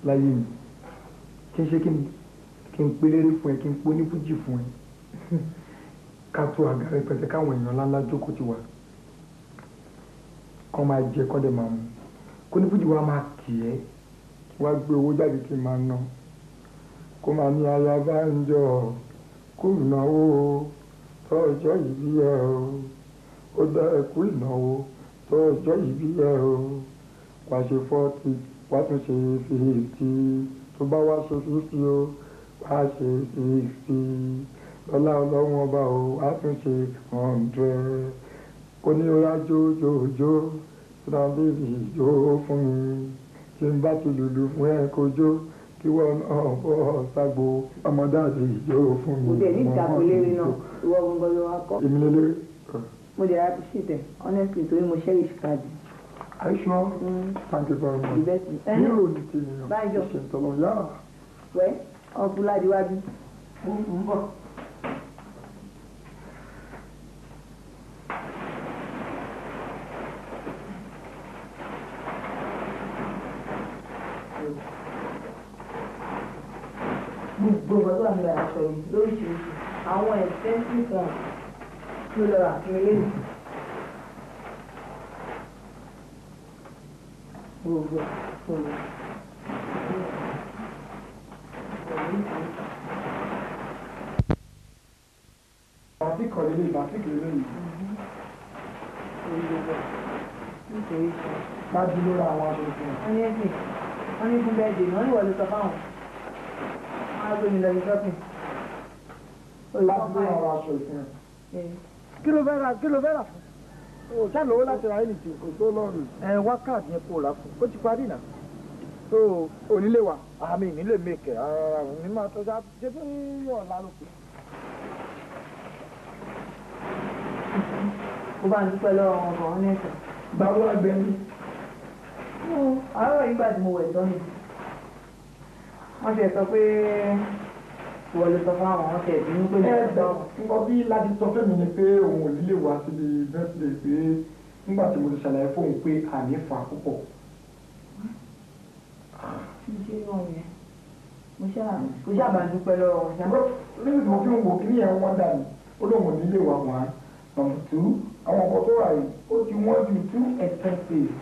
láyé mi. Kí n ṣe kí ni? Kí n pelére fún ẹ, kí n ponífújì fún ẹ. Ká tó àga rẹpẹtẹ káwọn èèyàn ńláńlá jókòó ti wà. Kọ́ máa jẹ kọ́ dẹ̀ máa mu. Kónífújì wa máa kì ẹ́, wá gbé owó jáde kí n máa ná. Kó máa ní aya bá ń jọ kó ìnáwó tọ́jọ́ ìbí ẹ o. Ó dá ẹkú ìnáwó tọ́jọ́ ìbí ẹ o. Wá ṣe 40, wá tún ṣe 50, tó bá wá ṣe 50 o, wá ṣe 60. Lọ́lá Ọlọ́run ọba o, wá tún ṣe 100. Kò ní ọ̀rá jó jó jó, sọ́dọ̀ bíbí jó fún mi. Tí n bá ti lùlù fún ẹ kó jó, kí wọ́n náà bọ́ ságbó. Ọmọdé àti ìjó fún mi. Kò dẹ̀ ní ìdàpọ̀ lérí náà, ìwọ gbọ́ngàn ló wá kọ́. Èmi lélẹ́rìí. Mo dẹ̀ appreciate ẹ̀, honestly, torí mo cherish card. Are you sure? Thank you very much. The best. Hero ni ti ènìyàn. Báyọ̀. Ṣe ń tọ́lọ yá. Wẹ́, ọkùnrin wá bí. Mo ń bọ̀. Gbogbo nǹkan tó wà nílẹ̀ aṣọ mi lóríṣiríṣi àwọn expensive ones ló lọ rà fún mi lẹ́nu. Gbogbo gbogbo. Batik ọ̀lẹ́lẹ̀ batik lélẹ̀ yìí. Dájú ló ra àwọn aṣọ ìfún. Wọ́n ní ẹ̀sìn, wọ́n ní fún bẹ́ẹ̀ dè, wọ́n ní wọ́n ló sọ fáwọn. Wọ́n á gbé mi lọ sí shopping. Dájú ló ra àwọn aṣọ ìfún. Kí ló fẹ́ rà kí ló fẹ́ rà fún? O ṣáà lówó láti ra ẹnì tí. Kò tó lọ́rùn. Ẹ wá káàdì yẹn kó rà fún. Ó ti parí náà. So onílé wa, àmì ìnílé mèkè, mi máa tọ́jú ṣé fún ọ̀la ló kù. Mo bá ń dúpẹ́ lọ́wọ́ wọn gan-an nẹ́sẹ̀. Báwo àgbẹ̀ ni? Àárọ̀ ìgbà tí mo wẹ̀ tán ni. Wọ́n ti sọ pé ìwọ ló sọ fún àwọn wọn tẹ̀ bínú pé mi ò sọ. Nǹkan bí Ládì sọ fẹ́mi ni pé òun ò ní lè wá síbi birthday pé nígbà tí mo ti ṣàlàyé fóun pé àní fà á púpọ̀. Ṣé náà yẹn? Mo ṣáà bá ń dúpẹ́ lọ́wọ́ wọn ṣá. Níbi tí mo fi ń wo kíní yẹn wọ́n dà ní, ó lóun ò ní lè wá wá. Number two, àwọn nǹkan tó rà yìí ó ti wọ́n ju too expensive.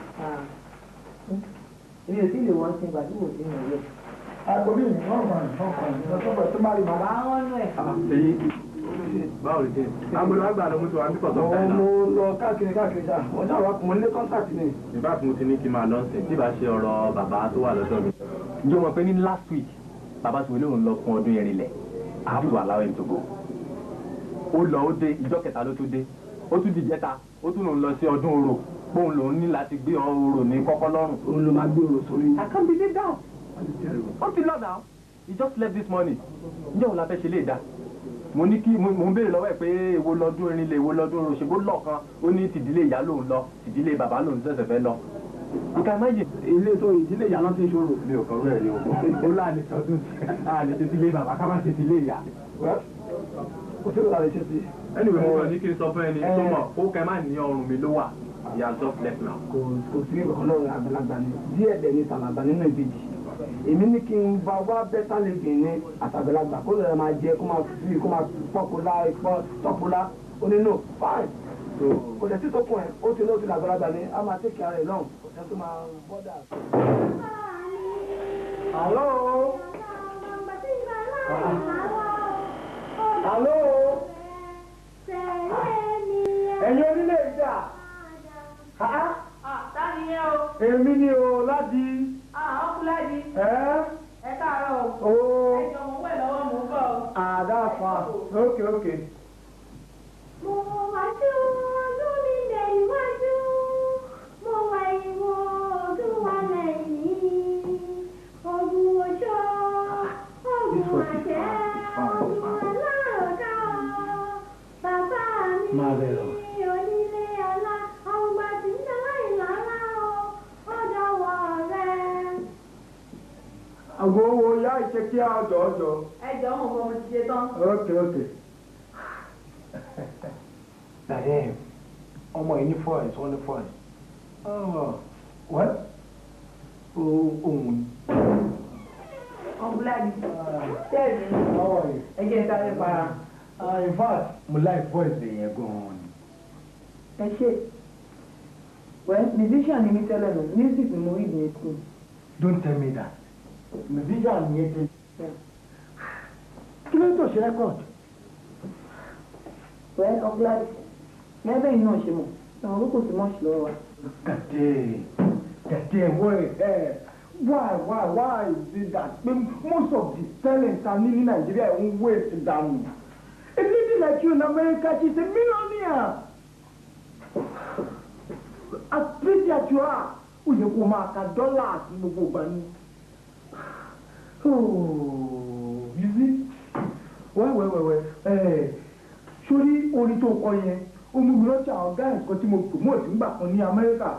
Èmi ò tí ì lè wọ́n sí ìgbà tí kò sí ìrìn rẹ̀. Aago mi ìwọ̀n kan ìwọ̀n kan ìwọ̀n kan tó má rí màá. Àwọn ọ̀nà ẹ̀. Èyí báwo ni agolo àgbà ló mú tí wàá nípa sọ́kà náà. Mo lọ káàkiri káàkiri ṣá, mo ṣáà wá mo ní kọ́ńtàkì ni. In fact, mo ti ní kí n máa lọ sìn tí bá ṣe ọ̀rọ̀ bàbá tó wà lọ́dọ̀ mi. Ǹjẹ́ o mọ̀ pé ní last week bàbá tí mo lóun lọ fún ọdún Erinlẹ̀, I have to allow him to go. Ó lọ ó dé, ìjọ́ kẹta ló tún dé. Ó tún di ìjẹta, ó tún lòun lọ sí ọdún orò. Bóun lòun ní láti gbé orò ní kọ́kọ́ lọ́rùn. Òun ló máa gbé orò sórí. I can't believe that. Ó ti lọ now. He just left this morning. Ǹjẹ́ òun la fẹ́ ṣe lè dá? Mo ní kí mo ń béèrè lọ́wọ́ ẹ̀ pé èwo lọ́dún Erinlẹ̀ èwo lọ́dún orò ṣe bó lọ́ọ̀kan ó ní tìdílé ìyá lòun lọ tìdílé bàbá lòun ṣẹ̀ṣẹ̀ fẹ́ lọ. You can imagine. Ilé tó ìdílé ìyá náà ti ń ṣòro. Mi ò kọ́ rẹ̀ rí o. Ó láàlè sọdún àlè ṣe tilé bàbá ká má ṣe tilé ìyá. Kò sí ìlànà ìṣe sí. Anyway, mo kàn ní kí n sọ fún ẹni tó mọ̀ ó kẹ́ má ní ọrùn mi ló wà. He has just left now. Kò sí ọlọ́run àgbàlagbà ni díẹ̀ dẹ̀ ni tàlàbà nínú ìbejì. Èmi ní kí n bá wá bẹ́tà lè gbìn ní àtàgbàlagbà kó lè máa jẹ kó máa fi kó máa pọ́kúlá tọ́kúlá ó ní no fine. Kò dẹ̀ sí tókùn ẹ̀ ó ti ní ó ti làgbàlagbà ni a máa tẹ́kì ara ẹ̀ lọ́hùn kò sẹ́ tó máa bọ́dà. Hello. Hello. Ẹ̀yin onílé ìjà. Táni yẹn o. Èmi ni o Ládi. Ọkùnrin Ládi. Ẹ káàárọ̀ o. Ẹ jọ mọ̀ wẹ̀ lọ́wọ́ mò ń bọ̀ o. Àdáfà. Ok ok. Mo wá sí ọdún mi lè iwájú, mo wá ìwọ ọdún wa lẹ́yìn, ogun oṣó, ogun àjẹ́, ogun aláàdá, bàbá mi onílé ọlá, ọgbà tí ń dá ìlàlá o, ó dọwọ́ rẹ. Àgbo wo ya ìṣe kí á jọ jọ. Ẹ jọ̀ọ́ mo mọ mo ti ṣe tán. Ok ok. Dàdé ọmọ yìí ní voice wọ́n ní voice. Well, ohun ni. Ọ̀bùládì, tẹ́ẹ̀mí, ẹ jẹ́ sáré para. In fact, mo like voice yẹn gan-an ni. Ẹ ṣe. Well, musician ni mi tẹ́lẹ̀ nù, music ni mo read ní school. Don't tell me that. Musician ni ẹ ti. Kí ló ń tó ṣe record? Well, Ọ̀bùládì, gẹ́gẹ́ yìí náà ṣe mọ̀, ẹ̀wọ̀n kókò sí mọ́ọ̀ṣì lọ́wọ́ wa. Dàdé, dàdé, why is it that most of the talent ta ní ní Nàìjíríà ń waste dànù? A lady like you in America, she's a millionaire. As pretty as you are, ó yẹ kó máa ka dollars ní gbogbo ìgbà ni. Oh, you see? Well. Sórí orin tó kọ yẹn, ó mú mi rántí àwọn guys kan tí mo promote nígbà kan ní Amẹ́ríkà.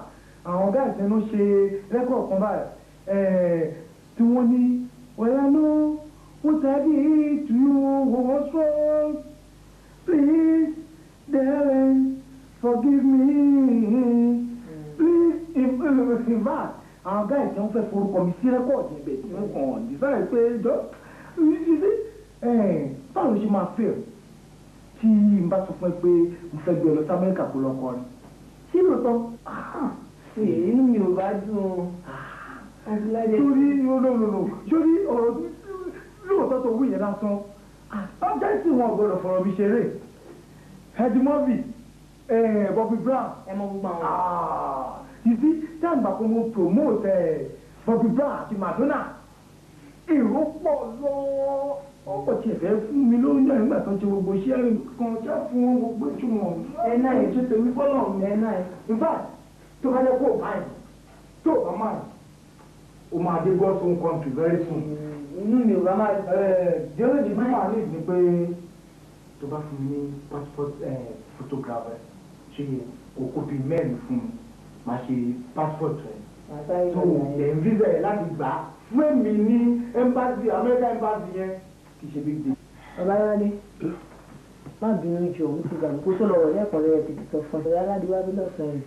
Àwọn guys yẹn ló ṣe record kan báyìí. Tí wọ́n ní, well, I know what I did to you was wrong. Please, darling, forgive me. Please, in fact, àwọn guys yẹn fẹ́ forúkọ mi sí record yẹn bẹ̀ tí wọ́n kàn decide pé jọ, you see, báwo ló ṣe máa fail tí n bá sọ fún ẹ pé mo fẹ́ gbé ọ lọ sí Amẹ́ríkà kó lọ kọrin? Ṣé lóòótọ́? Inú mi ò bá dùn o. Sórí sórí ọ̀rọ̀ lóòótọ́ tó wí yẹn lásán, ọjọ́ ìsìn wọn gbọ́dọ̀ fọ̀rọ̀ mi ṣeré. Eddie Murphy, Bobby Brown. Ẹ mọ gbogbo àwọn. You see, táwọn ìgbà kan mo promote Bobby Brown àti Madonna, èrò pọ̀ lọ. Ọkọ̀ tí ẹ fẹ́ fún mi lóyún nígbà tó ń ṣe gbogbo iṣẹ́ kan já fún gbogbo ìtumọ̀. Ẹ náà ẹ ṣe tèmi fọ́lọ̀ mi. Ẹ náà. In fact, tó bá jẹ́ kó o báyìí, tó o bá máa, o máa dé God's own country very soon. Inú mi ò bá máa. The only thing máa ní ni pé tó bá fún mi ní passport photograph ẹ, ṣe kò bí mẹ́rin fún mi, máa ṣe passport rẹ. So ẹ̀ ń visa ẹ̀ láti gbà á fún èmi ní embassy, America embassy yẹn. Kì í ṣe big deal. Babalade, má bínú jù, òun ti gbàgbé kó tó lọ wọ̀ lẹ́ẹ̀kan lẹ́yìn tètè sọ fún ẹ. Aládé wá bí lọ́sàn-án yìí.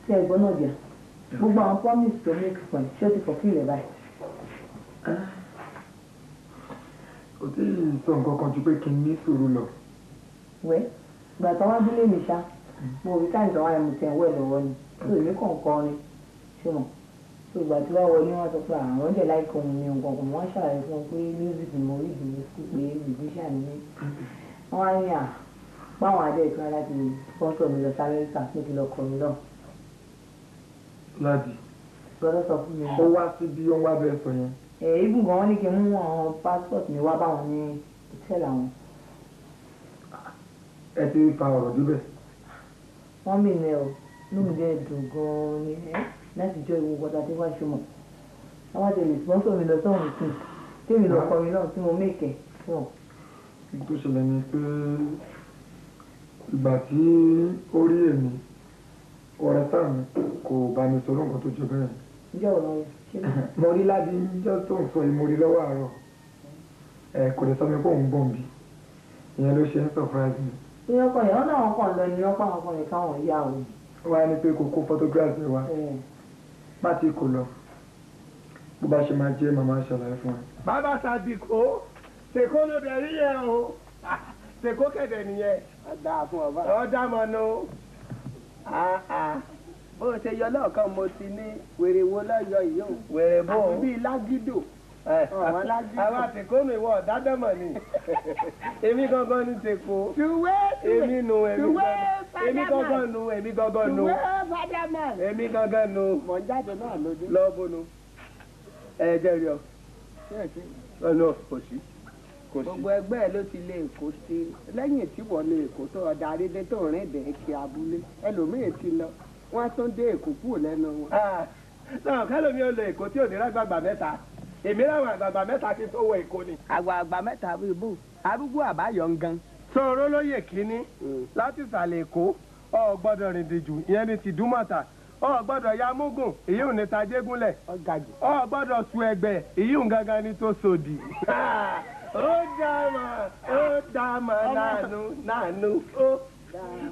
Ṣé ẹ̀gbọ́n náà bíà? Gbogbo àwọn promise to make fún ẹ, ṣé o ti fulfill ẹ̀ báyìí? Kò tí ì sọ nǹkan kan ju pé kí n ní sùúrù lọ. Wẹ́, ìgbà tó wá délé mi ṣá, mo rí táyì tó wá yẹn mo tẹ̀ ń wẹ̀ lọ́wọ́ ni. Tó èmi kàn kọrin, ṣé mọ̀? Ìgbà tí wọ́n wọlé wọ́n sọ pé àwọn oúnjẹ láìka ohun mi nǹkan kan, wọ́n ṣàlàyé fún wọn pé music ni mo rí ìdílé school pé musician ni mí. Wọ́n á ní à báwọn adé ìtura láti sponsor mi lọ sí Amẹ́ríkà pé kí lọ kọ mi lọ. Ládì. Gbọ́dọ̀ sọ fún mi. Ó wá sí bí ó ń wá bẹ́ẹ̀ sọ yẹn. Ẹ̀ ibùn gan wọ́n ní kí n mú àwọn passport mi wá báwọn ní hòtẹ́ẹ̀lì àwọn. Ẹ ti fa ọ̀rọ̀ débẹ̀. Wọ́n mì ní ẹ o, inú mi dẹ́ dùn gan-an ni ẹ́ láti jọ ìwò kọta tí wọ́n ṣe mọ̀. Àwọn àti lè sponsor mi lọ sọ́run sí tèmi lọ kọrin náà tí mo mèkẹ́ fún ọ. Tó ṣẹlẹ̀ ni pé ìgbà tí ó rí èmi, ọ̀rẹ́ sáà mi kò bá mi sọ lóǹkan tó jọ bẹ́ẹ̀. Ǹjẹ́ ò lọ ṣe? Mo rí Ládì jọ́ tó ń sọ yìí, mo rí lọ́wọ́ àárọ̀. Ẹ kò lè sọ mi pé òun bọ̀ nbí. Ìyẹn ló ṣe ń surprise mi. Ìyẹn ọkọ yẹn, wọ́n náà kàn lọ ní ọ̀pá àwọn kan káwọn yá òun. Wọ́n á ní pé kò kó photograph mi wá. Má ti kò lọ. Bó bá ṣe máa jẹ́ màmá ṣàlàyé fún ẹ. Bàbá Sàdìkó, Ṣèkó ló dẹ̀ rí yẹn o. Ṣèkó kẹ̀dẹ̀ nìyẹn. Ọ̀dà fún ọba. Ọ̀dà mọ̀nù. Bó o ṣe yọ lọ́ọ̀kan mo ti ní wèrè wo lọ́yọ̀ yìí o. Wèrè bó o. Àti bíi lágídò. Àwọn lágídò. Àwọn àtìkónú ìwọ ọ̀dádọ́mọ̀ ni. Èmi gangan ní Ṣèkó. Tùwé Èmi nu èmi tùwé gangan. Èmi gangan nu èmi gangan nu. Tùwé fàdámà. Èmi gangan nu. Mọ̀ ń jáde náà lójú. Lọ bónú. Ẹ jẹ́ rí ọ. Ọ̀nà kò sí. Gbogbo ẹgbẹ́ ẹ ló ti lé Èkó sí. Lẹ́yìn tí wọ́n lé Èkó tó ọ̀dà arédé tó rìn dẹ̀ kí abúlé. Ẹlòmíì ti lọ. Wọ́n á tún dé Èkó kúrò lẹ́nu wọn. Náà kẹ́lòmíì ò lọ Èkó tí ò ní rágbàgbà mẹ́ta. Èmi ráwọn àgbààgbà mẹ́ta kí n tó wọ Èkó ni. Àgbààgbà mẹ́ta bíi bò. Arúgbó àbáyọ̀ ń gan. Sọ̀rọ̀ lóye kínní láti ìsàlẹ̀ Èkó, o gbọ́dọ̀ rìn dìjú, ìyẹn ni ti Dúmọ̀tà. O gbọ́dọ̀ ya múgùn, èyí ò ní tajégúnlẹ̀. O gbọ́dọ̀ su ẹgbẹ́, èyí ò gangan ni tó sòdì. Ó dàmà nànú nànú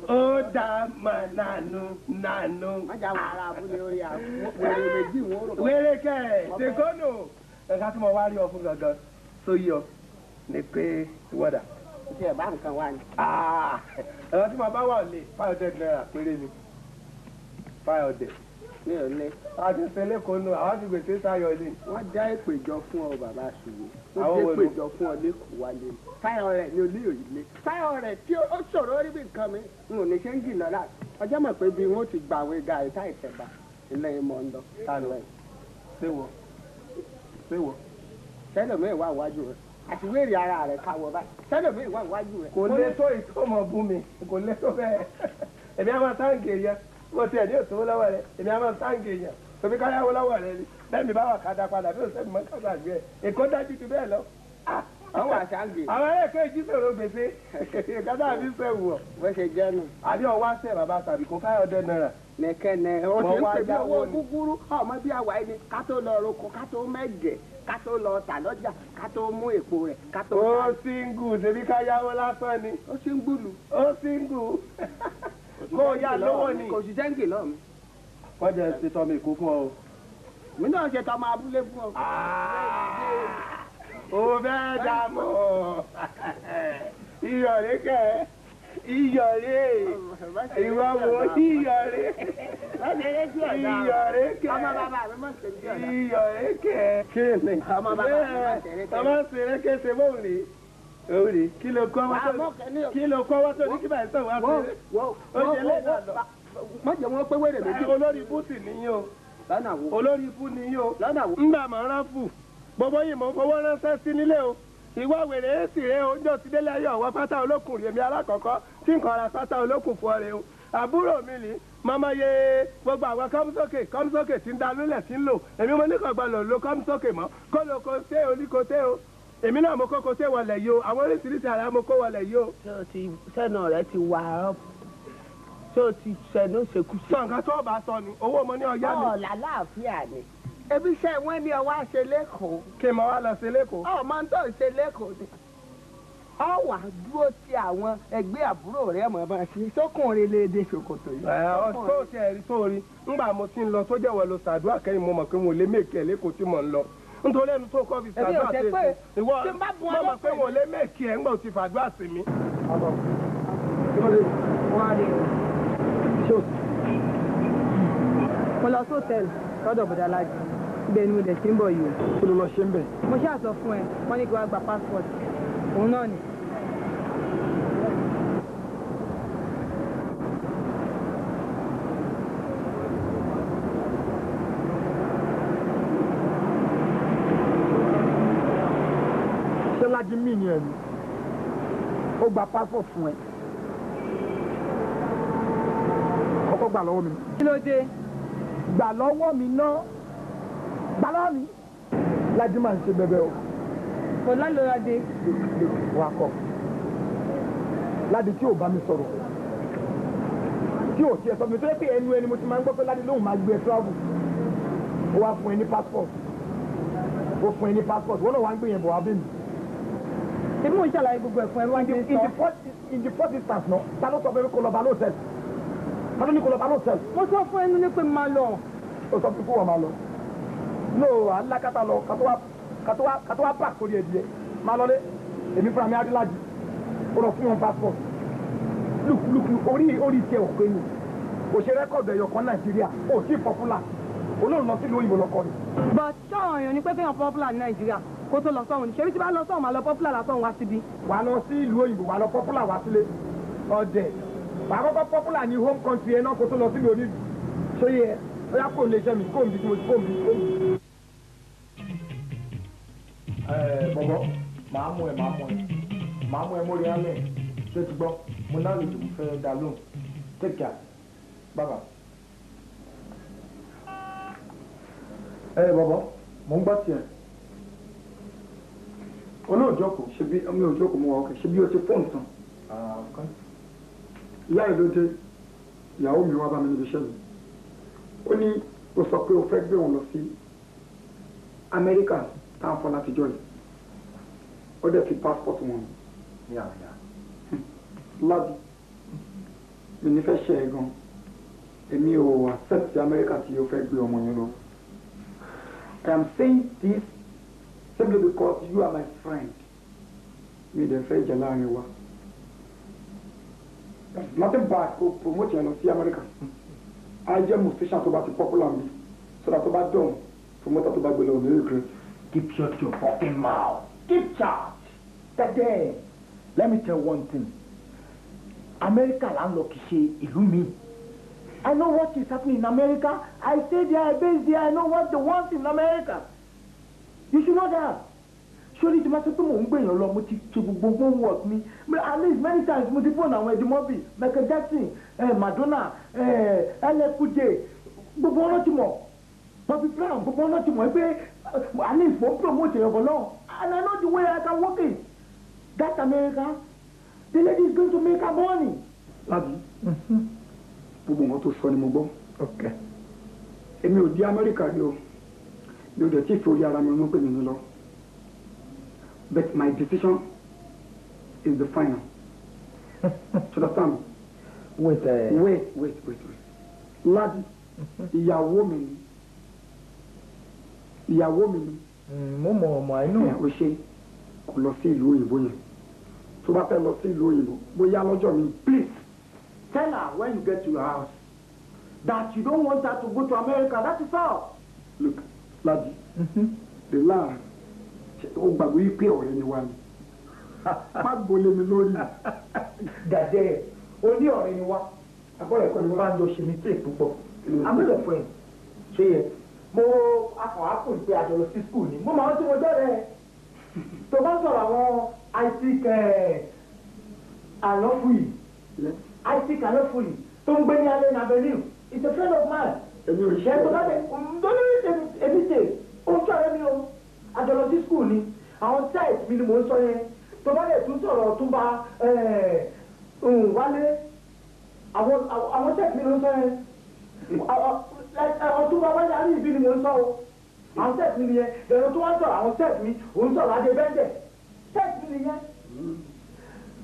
ó dàmà nànú nànú. Wọ́n jà wọ́n ará abúlé orí àwọn wèrè méjì wọ́n rò. Wèrè kẹ̀ ṣèkónù. Ẹ̀ka tí mo wá rí ọ fún gangan tó yí ọ ni pé ìwọ́dà. Ṣé ẹ̀ bá nǹkan wá ni? Ẹ̀rọ tí mo bá wà lè 500 naira péré ni. 500. Mi ò ní. A ti ṣe lẹ́kọ̀ọ́ nù, àwọn ti gbèsè sáyọ ni. Wọ́n dá èpè jọ fún ọ bàbá Ṣùwé. Àwọn Wọ́n wo dé ni? èpè jọ fún ọ lẹ́kọ̀ọ́ wálé. 500 ni olú yòó lé. 500 tí ó ṣòro rí bí nǹkan mi. N ò ní ṣe ń jìnnà láti. Ọjọ́ mọ̀ pé bí wọ́n ti gba àwọn gàrí táì tẹ̀bà ilé ìmọ̀ ń lọ. Ta ló? Ṣé wọ? Ṣé wọ? Tẹ́lẹ̀ mi wà wájú rẹ̀. Àti wéèrè ara rẹ̀ káwọ́ báyìí. Sẹ́lẹ̀ mi ìwà ìwájú rẹ̀. Kò lè tó ìtọ́mọ̀ bú mi, kò lè tó bẹ́ẹ̀. Èmi á máa táǹkì èèyàn, mo tiẹ̀ ní òtún lọ́wọ́ rẹ̀, èmi á máa táǹkì èèyàn. Tòbí káyáwó lọ́wọ́ rẹ̀ ni, bẹ́ẹ̀ mi bá wà ká da padà bí òṣèlú mọ́ ká gbàgbé ẹ̀. Èkó dájú ju bẹ́ẹ̀ lọ. Àwọn àṣàǹgì. Àwọn ẹ̀kọ́ ìjí sọ̀rọ̀ gbèsè. Kátà àbí sẹ̀wù ọ̀. Bó ṣe jẹ́ nù. Àbí ọwọ́ àṣẹ bàbá tàbí kó ₦500. Nìkẹ́nẹ̀ ó ti ń pè bí owó gúgúrú ọmọ bí àwa ẹni ká tó lọ roko ká tó mẹ́gẹ̀ ká tó lọ tà lọ́jà ká tó mú èpo rẹ̀ ká tó. Ó síngù ṣebí ká yáwó lásán ni. Ó síngùlù. Ó síngù. Kó o yá lówó ni. Kò sí sẹ́ńgì lọ́ọ̀ mi. Wọ́n jẹ́ ṣe tọ́ mi kó fún ọ. Mi náà ṣe tọmọ abúlé fún ọ. Ó fẹ́ dààmú. Iyọ̀ kẹ́ iyọ̀rẹ́ ìwọ wo iyọ̀rẹ́ iyọ̀rẹ́ kẹ́ iyọ̀rẹ́ kẹ́ kí ni ọmọ ṣeré kése bóun rí òun rí kí ló kọ́ wá tó ní kí báyìí sọ̀rọ̀ wá ṣeré ó ṣe lé náà lọ. Má jẹ́ wọ́n pé wèrè méjì. Olórí ibú sì níyìn o olórí ibú níyìn o ńgbà mọ̀ rán fù gbogbo yìí mọ̀ fowó ránṣẹ́ sí nílé o. Ìwọ wèrè èsì rẹ o njọ ti délé ayé ọwọ́ pátá olókùn rèmi alákọ̀ọ́kọ́ tí nǹkan ra pátá olókùn fún ọ rẹ o. Àbúrò mi lì mọ́mọ́ yé gbogbo àwọn kọ́msókè kọ́msókè tí ń da lólẹ̀ tí ń lò èmi mo ní kàn gbọ́dọ̀ lo kọ́msókè mọ́ kó lo ko sé oníko sé o èmi náà mo kó ko sé wọlé yìí o àwọn oríṣiríṣi ara mo kó wọlé yìí o. Ṣé o ti sẹ́nu rẹ ti wà ọ́ ṣé o ti sẹ́nu ṣekúṣe. Sọ nǹkan tó o bá sọ ni owó mo ní ọyá mi. Ọ̀la láàfíà ni. Ebi iṣẹ́ wọn ní ọwọ́ àṣẹ lẹ́kọ̀ọ́. Kí n máa wá lọ sí lẹ́kọ̀ọ́. Ọmọ tó ń ṣe lẹ́kọ̀ọ́ ni. Ọ wà dúró ti àwọn ẹgbẹ́ àbúrò rẹ̀ mọ̀ bá ṣe sókùnrin lè dé ṣòkòtò yìí. Ẹ tó ti ẹ̀rí sórí ńgbà mo ti ń lọ tó jẹ́wọ́ lọ ṣàdúrà kẹ́yìn mo mọ̀ pé mo lè mèkì ẹ̀ lẹ́kọ̀ọ́ tí mò ń lọ. Nítorí ẹnu tó kọ́ fi ṣàdúrà sí èsì. Ìwọ mo mọ̀ pé mo lè mèkì ẹ̀ ńgbà tí fàdúrà sí mi. Mo lọ sóòtẹ́ẹ̀lì lọ́dọ̀ Bọ̀dálájì. Ibẹ̀ ni mo dẹ̀ ti ń bọ̀ yìí o. Kí ló lọ ṣe ń bẹ̀? Mo ṣáà sọ fún ẹ, wọ́n ní kí wàá gba passport. Òun náà ni. Ṣé Lájí mí ni ẹ ni? Ó gba passport fún ẹ. Kọ́kọ́ gbà lọ́wọ́ mi. Kí ló dé? Gbà lọ́wọ́ mi náà. Gbà mi. Lájí máa ń ṣe bẹbẹ o. Kò lálọ́ládé. Wakọ̀. Ládi tí ò bá mi sọ̀rọ̀. Tí ò tiẹ̀ sọ mi tó yẹ pé ẹnu ẹni mo ti máa ń gbọ́ pé Ládi lóun máa gbé ẹ travel. Ó wá fún ẹ ní passport. Ó fún ẹ ní passport. Wọ́n náà wá ń gbé yẹn bọ̀ wá bí mi. Ṣé mo ń ṣàlàyé gbogbo ẹ̀ fún ẹ wá ń ṣe sọ? In the first instance náà, ta ló sọ fún mi kó lọ bá lóòtẹ́ẹ̀lì? Ta ló ní kó lọ bá lóòtẹ́ẹ̀lì? Mo sọ fún ẹnu ní pé máa lọ. Ó sọ fún kó wọ́n máa lọ. No, alákatá lọ kátó wá bá kórìí ẹdìyẹ máa lọlé èmi fúnra mi adélájì ó lọ fún wọn passport lùkùlùkù orí tiẹ̀ ò pé ni kò ṣe rẹ́kọ̀dù ẹ̀yọ̀ kan Nàìjíríà ó sì popular olóòrùn lọ sílùú òyìnbó lọkọ ni. But ṣọ́ọ̀rọ̀ èèyàn ni pé kéèyàn popular ní Nàìjíríà kó tó lọ sọ́hun ni ṣebí tí bá lọ sọ́hun máa lọ popular lásán wá síbi. Wà á lọ sí ìlú òyìnbó wà á lọ popular wá sílé ọ̀dẹ̀ wà á kọ́kọ́ popular ní home country ẹ̀ náà kó tó lọ sílùú onílùú ṣé yẹ ó yá kó lè ṣe mi kó n bí kó n bí kó n bí. Bọ̀bọ̀ màá mú ẹ màá mú ẹ màá mú ẹ mórí alẹ́ ṣé ti gbọ́ mo náà lè jù mú fẹ́ dá lóhùn take care bye bye. Ẹ bọ̀bọ̀ mò ń gbọ́ tiẹ̀ olóòjókòó. Ṣebí mi ò jókòó mo wà ọkẹ ṣebí o ti fóònù tán. Ìyá ẹ ló dé ìyàwó mi wá bá mi níbi iṣẹ́ mi ó ní o sọ pé o fẹ́ gbé òun lọ sí Amẹ́ríkà tá à ń fọ́ látijọ́ yìí ó dẹ̀ fi passport wọn. Ládi mi ní fẹ́ ṣe é gan èmi ò accept Amẹ́ríkà tí o fẹ́ gbé ọmọ yẹn lọ. I am saying this simply because you are my friend. Mi dẹ̀ fẹ́ ìjà láàrin wa. There's nothing bad kó promote yẹn lọ sí Amẹ́ríkà. A jẹ́ musician tó bá ti popular mi so that tó bá dùn promoter tó bá gbé lọ ní regret. Keep shut your fucking mouth. Keep charge. Tẹ́tẹ́. Let me tell one thing. America là ń lọ kìí ṣe ìlú mi. I know what is happening in America. I stay there, I base there, I know what they want in America. You should know that. Sórí tí ma sọ pé mò ń gbèyàn lọ, mo ti ṣe gbogbo homework mi. At least many times mo ti fóònù àwọn Eddie Murphy, Michael Jackson, Madonna, LL Cool J, gbogbo wọn ti mọ̀. Bobby Brown, gbogbo wọn ti mọ̀ pé at least mo ń promote èèyàn bọ̀ náà. And I know the way I can work it. That America, the lady is going to make her money. Láti gbogbo nǹkan tó sọ ni mo gbọ́. Èmi ò dé Amẹ́ríkà rí o, mi ò dẹ̀ tí ì fi orí ara mi mú pé mi ní lọ. But my decision is the final. Do you understand? Wait, wait, wait, wait, wait. Láti ìyàwó mi ni. Ìyàwó mi ni. Mo mọ̀ ọmọ, I know. Ẹ o ṣe kò lọ sí ìlú òyìnbó yẹn. Tó bá fẹ́ lọ sí ìlú òyìnbó, bóyá lọ́jọ́ mi, please. Tell her when you get to your house that you don't want her to go to America. That is all. Look, Ladi, relax. Ó gbàgbé wípé ọ̀rẹ́ ni wá ni. Má gbolé mi lórí. Gàdé, o ní ọ̀rẹ́ ni wá. Àbọ̀rẹ̀ kọ́ ni wá. Bá ń lọ ṣe mistake púpọ̀. I'm not your friend. Ṣé yẹ? Mo akọ̀ ápò ìpè àjọ lọ sí school ni. Mo máa ń tí mo jọ́ rẹ̀. Tó bá sọ̀rọ̀ àwọn Isaac Alọ́fùyì. Isaac Alọ́fùyì tó ń gbé ní Allen Avenue. He's a friend of mine. Èmi ò ṣe é. Tó bá dé, èmi ṣe, ó ń sọ̀rọ̀ mi o. Àjọ lọ sí school ni. Àwọn site mi ni mò ń sọ yẹn. Tó bá dẹ̀ tún sọ̀rọ̀ tún bá Wálé. Àwọn site mi ló ń sọ yẹn. Ọtúnba Wálé Àríyìnbí ni mò ń sọ o. Àwọn site mi nìyẹn. Bẹ̀rẹ̀ tó wá ń sọ̀rọ̀ àwọn site mi, òun sọ̀rọ̀ Adé Bẹ́ndẹ̀. Site mi nìyẹn.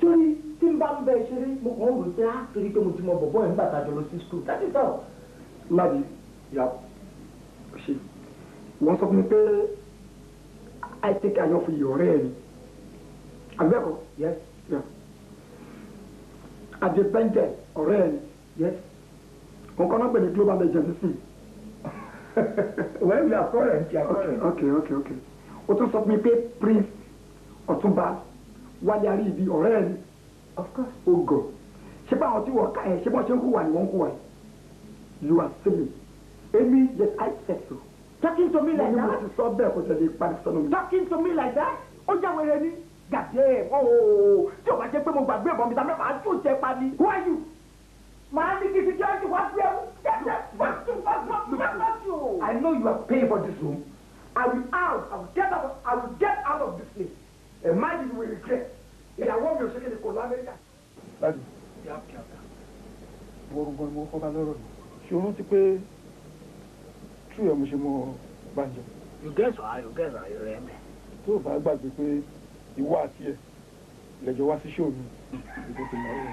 Torí tí n bá ń bẹ ṣeré, mo kàn ń rò pé á torí pé mo ti mọ bọ̀bọ̀ ẹ̀ nígbà tá a jọ lọ sí school. That is all. Ládi, yà ṣe. Wọ́n sọ fún mi pé Isaac Ayọ̀fúyì ọ̀rẹ́ ẹ̀ ni. Àbẹ́kọ̀? Yes. Adé Bẹ́ndẹ̀ ọ̀rẹ́ ẹ̀ ni. Yes. Òun kan náà pè ní Global Legend sí. Well, we are current, we are current. Okay. O tún sọ fún mi pé Prince Ọ̀túnba Wálé Àríyìnbí ọ̀rẹ́ ẹ̀ ni. Of course. O gọ̀. Ṣé báwọn tí wọ́n ká ẹ̀ ṣé bọ́n ṣe ń hùwà ni wọ́n ń hùwà yìí? You are silly. Èmi, yes, I said so. Talking to me like that? Mo ti sọ bẹ́ẹ̀ kò tẹ̀lé ìparí sọ́nù mi. Talking to me like that? Ó jẹ́ wẹ̀rẹ̀ ni. Gàdé ooo tí o bá jẹ́ pé mo gbàgbé ìbọn mi tàbí màá tún jẹ pa ni. Who are you? Màá ní kí security wá sí ẹ̀wọ̀n. I know you are paying for this room. I will out. I will get out. I will get out of this place. Imagine you will regret. Ìyàwó mi ò ṣe kéde kò lọ Amẹ́ríkà. Láti wọ́n gbọ́n ni mo kọ́ bá lọ́rọ̀ mi. Ṣé o rántí pé tú ẹ̀ mo ṣe mọ Bánjọ? You guess why, you guess why, you rẹ̀ mi. Tó o bá gbàgbé pé ìwọ àti ẹ̀ lẹ́jọ́ wá sí ṣó mi, ìbò ti mọ̀ ọ́.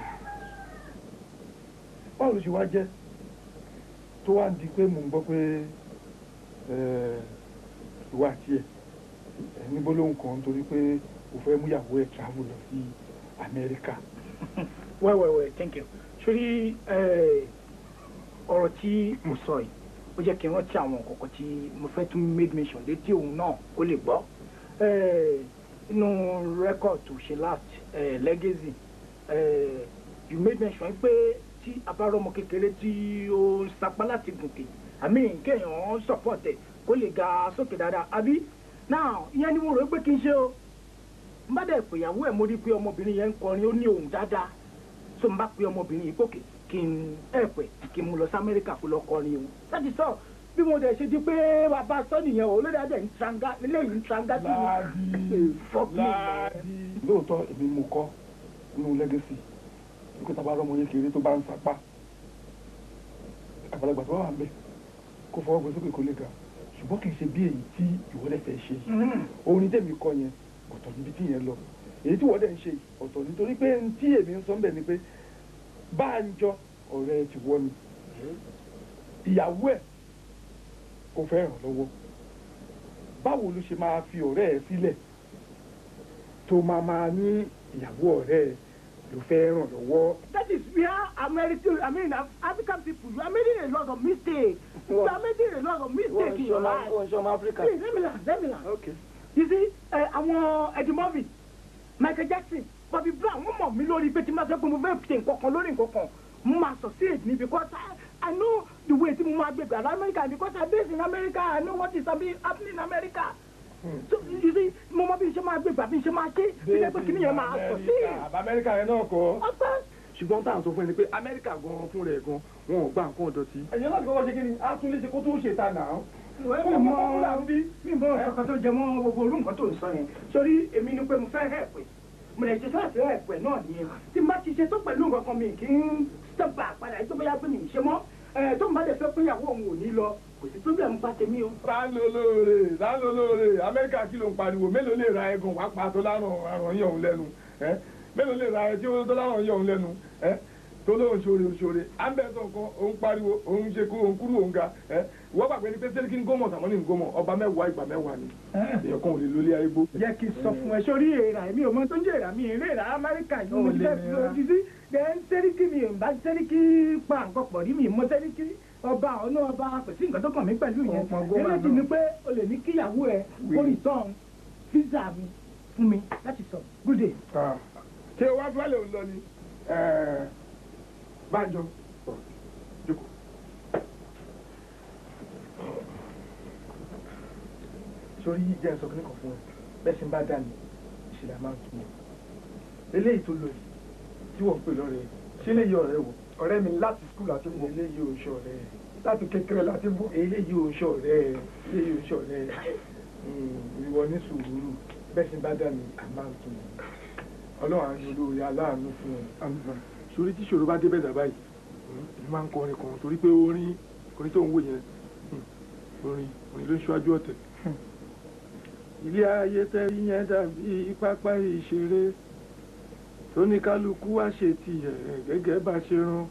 Báwo ló ṣe wá jẹ́ tó wá ń di pé mò ń gbọ́ pé ìwọ àti ẹ̀ ní gbólóhùn kan nítorí pé o fẹ́ mú ìyàwó ẹ̀ travel lọ sí Amẹ́ríkà. Well, thank you. Sórí ọ̀rọ̀ tí mo sọ yìí, ó jẹ́ kí n rántí àwọn nǹkan kan tí mo fẹ́ tún made mention létí òun náà kó lè gbọ́. Inú record tó ṣe last legacy, you made mention pé tí a bá rọ́mọ kékeré tí ó ń sapá láti gòkè, àmì kéèyàn support ẹ̀ kó lè ga sókè dáadáa, àbí? Now, ìyẹn ni mo rò pé kí n ṣe o. N bá dẹ̀ pé ìyàwó ẹ̀ mo rí pé ọmọbìnrin yẹn ń kọrin, ó ní ohùn dáadáa. So n bá pe ọmọbìnrin yìí pòkè kí n ẹ̀pẹ̀ kí n mú lọ sí Amẹ́ríkà kó lọ kọrin o. Láti sọ bí mo dẹ̀ ṣe di pé bàbá sọ nìyẹn o, lórí adé ń tranga, eléyìí ń tranga sí mi. Láàdì. Lóòótọ́ èmi mo kọ́ nínú legacy nígbà tá a bá rọ́mọ kékeré tó bá ń sapá àgbàlagbà tó bá wà ń bẹ̀ kó fọwọ́ gbé sókè kó lè ga, ṣùgbọ́n kì í ṣe bí èyí tí ìwọ dẹ̀ fẹ́ ṣe yìí. Orin tèmi kọ yẹn ọ̀tọ̀ níbi tí yẹn lọ, èyí tí ìwọ dẹ̀ ń ṣe ọ̀tọ̀ nítorí pé tí èmi ń sọ ń bẹ̀ ni pé Bánjọ ọ̀rẹ́ ti wọ́ ni, ìyàwó ẹ̀ kò fẹ́ ràn lọ́wọ́. Báwo ló ṣe máa fi ọ̀rẹ́ ẹ̀ sílẹ̀ tó máa ní ìyàwó ọ̀rẹ́ ẹ̀ ló fẹ́ ràn lọ́wọ́? That is where American, I mean African people, you are making a lot of mistakes. You are making a lot of mistakes in your life. Please, let me learn. Okay. You see, àwọn Eddie Murphy, Michael Jackson, Bobby Brown, wọ́n mọ̀ mí lórí pé tí máa sọ pé mo fẹ́ ṣe nǹkan kan lórí nǹkan kan, mo máa succeed ni because I know the way tí mo máa gbé gbàrà America, because I based in America, I know what is happening in America. So you see, mo mọ bí ṣe máa. máa gbé gbà bí n ṣe máa ṣe bí ṣe pé kí nìyẹn máa sọ sí. Amẹ́ríkà yẹn náà kọ́. Ṣùgbọ́n tá à ń sọ fún ẹni pé Amẹ́ríkà gan-an fún rẹ̀ gan wọn ò gba nǹkan ọ̀dọ̀tí. Ẹ̀yin láti kọ́kọ́ ṣe kí ni a tún lè ṣe kó tó ṣe ta nà án. Mi mọ ọ̀kan tó jẹ mọ́ gbogbo orú nǹkan tó ń sọ yẹn sórí èmi ni pé mo fẹ́ help ẹ̀ mo lè ṣe sáàtì help ẹ̀ náà nìyẹn tí n bá ti ṣe tó pẹ̀lú nǹkan kan mi kì í step back padà tó bóyá pé mi ì ṣe mọ́ tó ń bá lè fẹ́ pé ìyàwó òun ò ní lọ kò sí problem pa tèmi o. Sálólóore sálólóore Amẹ́ríkà kí ló ń pariwo mélòó lè ra ẹ̀gùn wá pa tó láràn àrùn yọ̀ òun lẹ́nu mélòó lè ra ẹ tí ó tó láràn yọ̀ òun lẹ́nu tó lóun ṣoore ṣoore à ń bẹ sọ nǹkan òun pariwo òun ṣe kú òun kúrú òun ga wọ́n gbàgbé ni pé sẹ́ríkì ń gómọ̀ sàmọ́nì ń gómọ̀ ọba mẹ́wàá ìgbà mẹ́wàá ni èèyàn kan ò lè lólé ayé gbó. Jẹ́ kí n sọ fún ẹ sórí èèrà èmi ò mọ tó ń jẹ́ èèrà mi èrè èèrà Amẹ́ríkà yìí mo ti fẹ́ fi ojú sí then sẹ́ríkì mi ò bá sẹ́ríkì pa nǹkan pọ̀ rí mi mọ sẹ́ríkì ọba ọ̀nà ọba kò sí nǹkan tó kàn mí pẹ̀lú yẹn eléjì ni pé o lè ní kíyàwó ẹ kó return visa mi fún mi láti sọ good day. Ṣé wàá fúlẹ̀ òun lọ ni Bánjọ jókòó. Sórí jẹ́ sọ kíní kan fún ẹ bẹ́ẹ̀ sì ń bá dà mí ìṣẹ̀lẹ̀ máa ń tún mi eléyìí tó lò yìí tí wọ́n ń pè lọ́rẹ́ ṣé eléyìí ọ̀rẹ́ wò. Ọ̀rẹ́ mi láti skul láti bọ̀. Eléyìí ò ń ṣọ̀rẹ́. Láti kékeré láti bọ̀. Eléyìí ò ń ṣọ̀rẹ́. Eléyìí ò ń ṣọ̀rẹ́. Ìwọ ní sùúrù bẹ́ẹ̀ sì ń bá dà mí àmà ń tún mi Ọlọ́run àánú olóore aláàánú fún ẹ. Sórí tí ìṣòro bá débẹ̀ dà báyìí èmi máa ń kọrin kan torí pé orin orin tó ń wò yẹn orin orin ló ń ṣíwájú ọ̀tẹ̀. Ilé ayé tẹ́rí yẹn dàbí pápá ìṣeré tóníkálukú wá ṣe tiẹ̀ gẹ́gẹ́ bá ṣe rán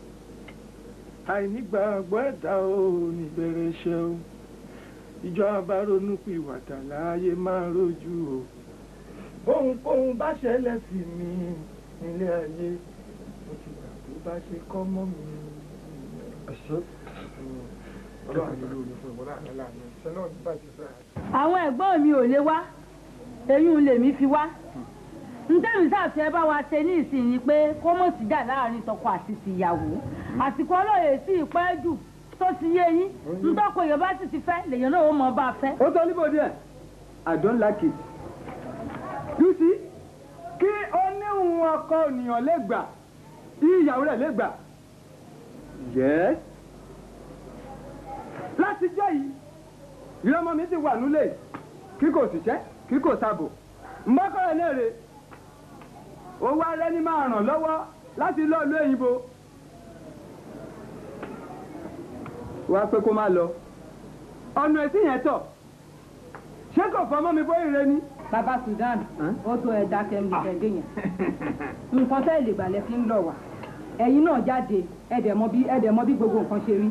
àìnígbàgbọ́ ẹ̀dá ò ní bẹ̀rẹ̀ iṣẹ́ o ìjọ abáronú pìwàdà láàyè máa rojú o ohunkóhun bá ṣẹlẹ̀ sí mi nílé ayé mo ti gbà tó bá ṣe kọ́ mọ́ mi. Ọlọ́run àti olóore fún ìwọ́n láàánú láàánú iṣẹ́ náà ní bàjẹ́ sáà. Àwọn ẹ̀gbọ́n mi ò lè wá eyín lèmi fi wá ntẹ́mi sáfẹ́ bá wa ṣe ní ìsìn ni pé kó mọ̀ síjà láàrin tọkọ àti tìyàwó àsìkò ọlọ́yẹ̀ sí ìpẹ́ jù tó ti yé yín ntọ́kọ èèyàn bá sì ti fẹ́ lèèyàn náà ó mọ̀ bá a fẹ́. Ó sọ níbo díẹ̀ I don't like it. You see kí ó níhun ọkọ ènìyàn lè gbà ìyàwó rẹ̀ lè gbà yes láti jẹ́ yìí ìrọmọ mi ti wà nílé kí kò síṣẹ́ kí kò sábò mbọ́kọ̀rẹ́ náà rè owó arẹ́ ní máa ràn lọ́wọ́ láti lọ ìlú òyìnbó wá pé kó má lọ ọ̀nà ẹ̀sìn yẹn tọ̀ ṣé kò fọmọ́ mi bóyá ire ni. Bàbá Sudan ó tó ẹ dákẹ́ ń bìtẹ̀ dé yẹn nǹkan tẹ́ lè gbàlẹ́ fi ń lọ wá ẹ̀yin náà jáde ẹ̀dẹ̀ mọ bí gbogbo nǹkan ṣe rí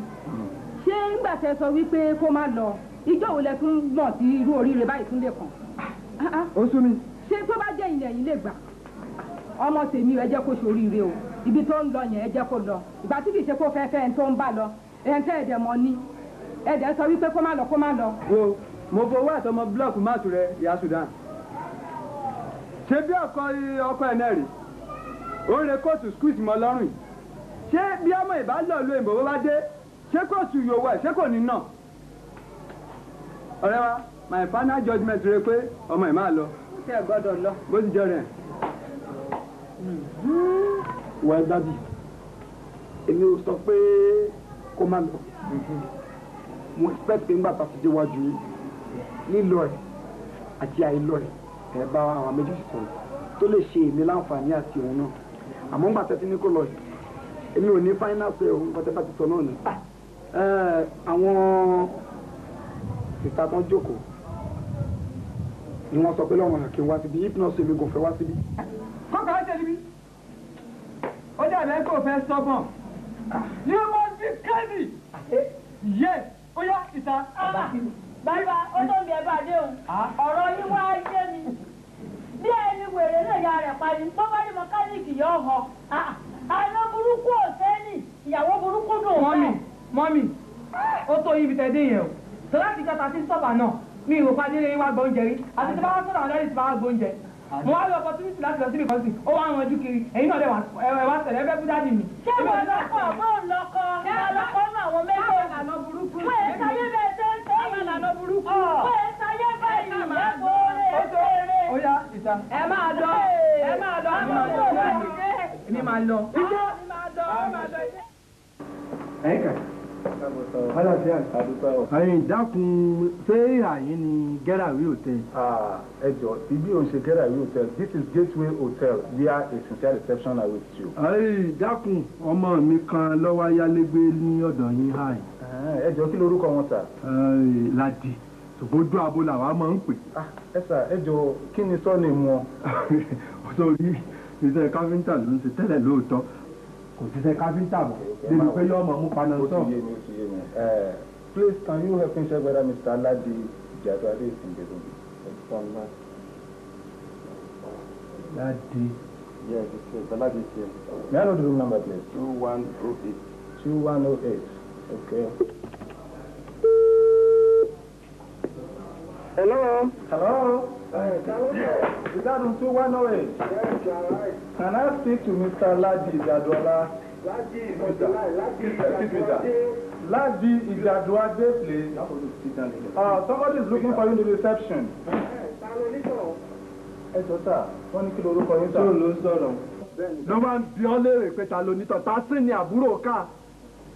ṣé ńgbà tẹ́ sọ wípé kó má lọ ìjọ wo lẹ tún mọ̀ sí irú oríire báyìí tún lè kàn. Ó sú mi. Ṣé tó bá jẹ́ ilẹ̀ yìí lè gbà ọmọ tèmi ẹ jẹ́ kó ṣoríire o ibi tó ń lọ yẹn ẹ jẹ́ kó lọ ìgbà tí kìí ṣe kó fẹ́ fẹ́ ẹni tó ń bá lọ ẹni tẹ́ ẹ̀dẹ̀ mọ́ ni ẹ̀dẹ̀ sọ wípé kó má lọ kó má lọ. Wo mo fowó àtọmọ búlọ̀kù máàtù rẹ ìyá Sudan ṣé bí ọkọ ọkọ ẹ̀ náà rè ó ń re kóòtù squeeze mọ́ lọ́rùn yìí ṣé bí ọmọ ìbá lọ lu èbò bó bá dé ṣé kóòtù yòówó ẹ̀ ṣé kò ní nà ọ̀rẹ́ wa my final judgement rẹ pé ọmọ ẹ̀ máa lọ. Ṣé ẹ gbọ́dọ̀ lọ. Bó ti jọ rẹ̀. Wà á dábì èmi ò sọ pé kó má lọ mo expect pé ńgbà tá a ti déwájú yìí lílọ ẹ àti àìlọ ẹ ẹ bá àwọn méjèèjì sọ̀rọ̀ tó lè ṣe èmi láǹfààní àti òun náà àmọ́ ńgbà tẹ́tí ní kó lọ yìí èmi ò ní final say òun nǹkan tẹ́ bá ti sọ náà ni àwọn sìta tán jókòó ni wọ́n sọ pé lọ́wọ́n kí n wá síbi if not so èmi kò fẹ́ wá síbi. Kọ́kọ́ ẹ tẹ̀lé mi ó dàbí ẹ kò fẹ́ sọ́gbọ̀n you must be crazy yes ó yá ìta. Bàbá ó tó ń bí ẹ bá dé o ọ̀rọ̀ yín wá yé mi bí ẹni wèrè náà ya rẹ̀ parí tó bá ní mọkánìkì yóò họ àná burúkú òsẹ́ni ìyàwó burúkú dùn fẹ́. Mọ́mì ó tó yín ibi tẹ́ dé yẹn o tó láti jọta sí sọ́ọ̀bà náà mi ò pa délé wá gbóúnjẹ rí àti tí bá wá sọ̀rọ̀ àwọn dáàdì tí bá wá gbóúnjẹ mo wá lọ opportunity láti lọ síbi kan sí ó wá ranjú kiri ẹ̀yin náà dẹ̀ wá tẹ̀lé ẹgbẹ́ fún dáàdì mi. Ṣé wọn lọkọ bóun lọkọ wọn lọkọ náà àwọn méjèèjì wọ́n ẹ̀ sáyé bẹ́ẹ̀ tó ń tẹ́ yìí wọ́n ẹ̀ sáyé báyìí ẹ̀kọ́ rẹ̀ Ó yá ìta. Ẹ máa lọ, ẹ máa lọ, ẹ máa lọ, èmi máa lọ. Ẹ̀ka àlàáfíà ẹ̀yin dákun, ṣé àyín ni Gẹ́ràwé Hotel? Ẹ jọ, ibi ò ń ṣe Gẹ́ràwé Hotel. This is Gateway Hotel, where a sincere reception awaits you. Ẹ̀yin dákun, ọmọ mi kan lọ́wọ́ ayálégbé ní ọ̀dọ̀ yín hàì. Ẹ jọ, kí lorúkọ wọn sà? Ládì, ṣùgbọ́n ojú abo làwa máa ń pè. Ẹ sà, ẹ jọ, kí ni sọ́ọ̀nì wọn? Sórí iṣẹ́ káfíńtà ló ń ṣe tẹ́lẹ̀ lóòótọ́, kò ṣiṣẹ́ káfíńtà mọ́ débi pé yóò mọ̀ mú paná sọ. Ó ti yé mi, ó ti yé mi. Please, can you help me check whether Mr. Ladi Ijaduade is in the room? Ladi. Yes, it's Ladi is here. May I know the room number, please? 2108. 2108. Okay. Hello. Hello. Is that room 2108? Yes, you are right. Can I speak to Mr. Ladi Ijaduola? Ladi is on the line. Ladi Excuse me, sir. Ladi Ijaduade, please. Somebody is looking for you in the reception. Ẹ jọ̀ọ́ sà, wọ́n ní kí lorúkọ yín sà. Tó ló ń sọ̀rọ̀. Ló máa ń bi ọ́ léèrè pé ta ló nítọ̀, ta sí ni àbúrò ká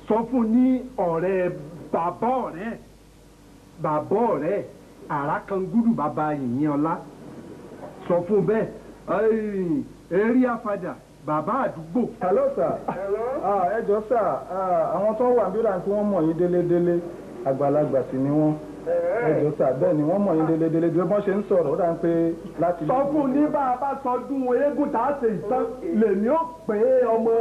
sọ fún ní ọ̀rẹ́ bàbá ọ̀rẹ́ bàbá ọ̀rẹ́ àràkangúdù bàbá yìnyín ọlá, sọ fún bẹ́ẹ̀ area father bàbá àdúgbò. Hello sir. Hello. Ẹ jọ̀ọ́ sà, àwọn tó wà níbí tí wọ́n mọ̀ yín délédélé, àgbàlagbà sì ni wọ́n. Ẹ jọ̀ọ́ sà, bẹ́ẹ̀ ni wọ́n mọ̀ yín délédélé bí wọ́n ṣe ń sọ̀rọ̀, ó dà ń pé láti. Sọ fún ní bá a bá sọdún eégún tá a ṣe ìtàn lèmi ó pè é ọmọ.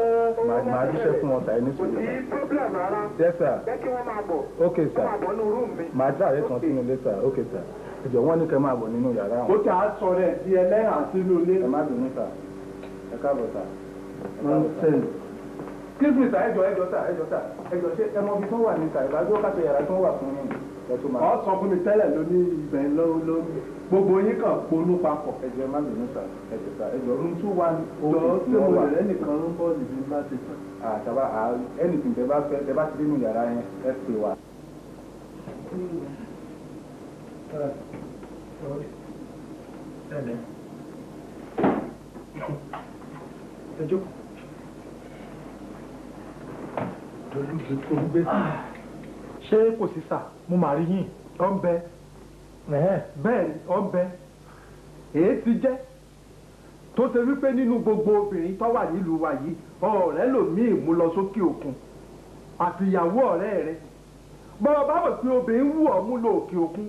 Màá jíṣẹ́ fún wọn sà, ẹ ní sùúrù. Kò sí problem rárá. Yes sir. Jẹ́ kí wọ́n máa bọ̀. Ok sir. Wọ́n máa bọ̀ nínú room mi. Màá jáde kan sínú ilé sir. Ok sir. Ẹ jọ̀ọ́, wọ́n ní kẹ́ máa bọ̀ nínú yàrá wọn. Ó ti à sọ rẹ̀ di ẹlẹ́hà sínú ilé. Ẹ má bínú sà. Ẹ káàbọ̀ sà. Excuse me sir, ẹ jọ̀ọ́, ẹ jọ̀ọ́ sà, ẹ jọ̀ọ́ sà, ẹ jọ̀ọ́, ṣé ẹ mọ ibi tó wà ní sà? Ìbájú ká ṣe yàrá tó wà fún yín. Ọ sọ fún mi tẹ́lẹ̀ ló ní ibẹ̀ ló gbogbo yín kàn ponú papọ̀. Ẹ jọ̀ọ́, ẹ má bínú sà, ẹ jọ̀ọ́ sà, ẹ jọ̀ọ́, room 2108 ni wọ́n wà. Jọ̀ọ́, ṣé mo lè rẹ́ nìkan ń bọ̀ níbi bá ti tán? Àtàbà anything tẹ bá fẹ́, tẹ bá ti dénú yàrá yẹn, ẹ pè wá. Ẹ jókòó. Ṣé kò sí sà? Mo máa rí yín. Ọ ń bẹ bẹ́ẹ̀, ọ ń bẹ. Èyí ti jẹ́ tó ṣe wípé nínú gbogbo obìnrin tó wà nílùú wa yìí, ọ̀rẹ́ lòmíì mú lọ sókè òkun àti ìyàwó ọ̀rẹ́ rẹ̀. Bọ́ọ̀ bá mọ̀ pé obìnrin wù ọ́ mú lọ òkè òkun,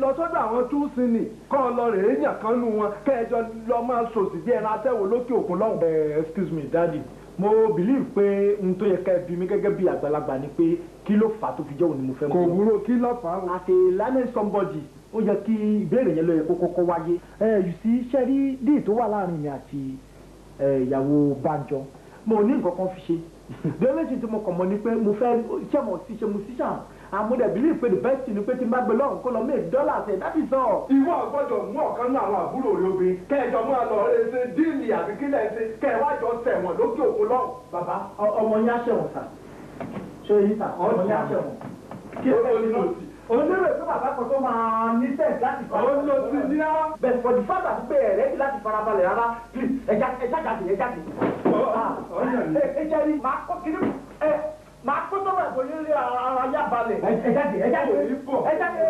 lọ sọ́dọ̀ àwọn tó ń sin ni kọ́ ọ lọ rèé yàn kan nù wọn kẹjọ lọ máa sòsì bí ẹran atẹ́wò lókè òkun lọ́hùn. Excuse me daddy, mo believe pé n tó yẹ ká ẹ bí mi gẹ́gẹ́ bí àgbàlagbà ni pé kí ló fà á tó fi jẹ́ òun ni mo fẹ́ mú. Kò wúrò, kí ló fà á o. As a learning somebody, ó yẹ kí ìbéèrè yẹn ló yẹ kó kọ́kọ́ wáyé. Ẹ you see, ṣe rí díì tó wà láàrin mi àti ìyàwó Bánjọ, mo ní nǹkan kan fi ṣe. The only thing tí mo kàn mọ̀ ni pé mo fẹ́ ṣe mo sí ṣe musician, and mo dẹ̀ believe pé the best thing ni pé tí n bá gbé lọ́rùn kó lọ make dollars ẹ̀, that is all. Ìwọ gbọ́dọ̀ mú ọ̀kan náà àwọn àbúrò rẹ obìnrin kẹjọ máa lọ rẹ ṣe díìlì àbí kílẹ̀ ṣe kẹ wá jọ ṣẹ̀wọ̀n lókè òkun lọ́hùn. Bàbá, ọmọ yín á ṣẹ̀wọ̀n sà, ṣé yín sà, ọmọ yín á ṣẹ̀wọ̀n. Kí ló ń lò sí? Onírò pé bàbá kan tó máa ní sense láti fara. Ó lọ sí ní á. But for the fact that pé ẹ̀rẹ́ ti láti farabalẹ̀ rárá, please, ẹ jáde, ẹ jáde. Ẹ jẹ́ rí, màá kó kiri, ẹ màá kó sọ́wọ́ ẹ̀kọ́ yín lé ara yá balẹ̀. Ẹ jáde, ẹ jáde, ẹ jáde.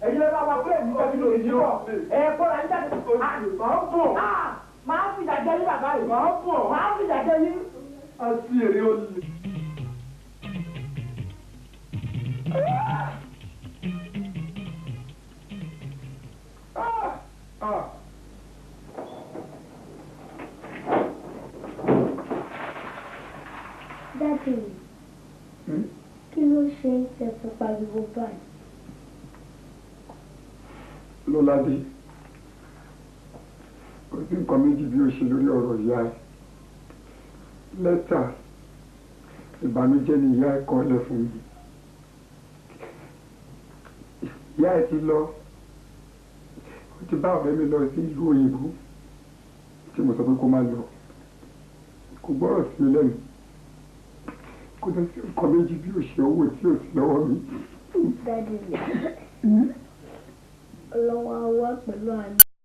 Ẹ̀yin lọ́wọ́ àwọn akúrẹ́ mi kọ́ nínú ìyí bọ̀. Ẹ kóra ẹ jáde. Màá bọ̀. Màá fìyà jẹ yín bàbá yìí. Màá bọ̀. Màá fìyà jẹ yín. A sì èrè olè. Daddy mi, kí ló ṣe ń tẹ fi pariwo báyìí? Lọ́ládé, kò sí nǹkan méjì bí ó ṣe lórí ọ̀rọ̀ ìyá ẹ̀. Lẹ́tà ìbànújẹ́ ni ìyá ẹ̀ kọ lẹ̀ fún mi. Ìyá ẹ̀ ti lọ, ó ti bá ọ̀rẹ́ mi lọ sí ìlú òyìnbó tí mo sọ pé kó má lọ. Kò gbọ́rọ̀ sí mi lẹ́nu. Kò tó sí nǹkan méjì bí ó ṣe owó tí ò sí lọ́wọ́ mi. Daddy mi, Ọlọ́wọ́ á wá pẹ̀lú àánú.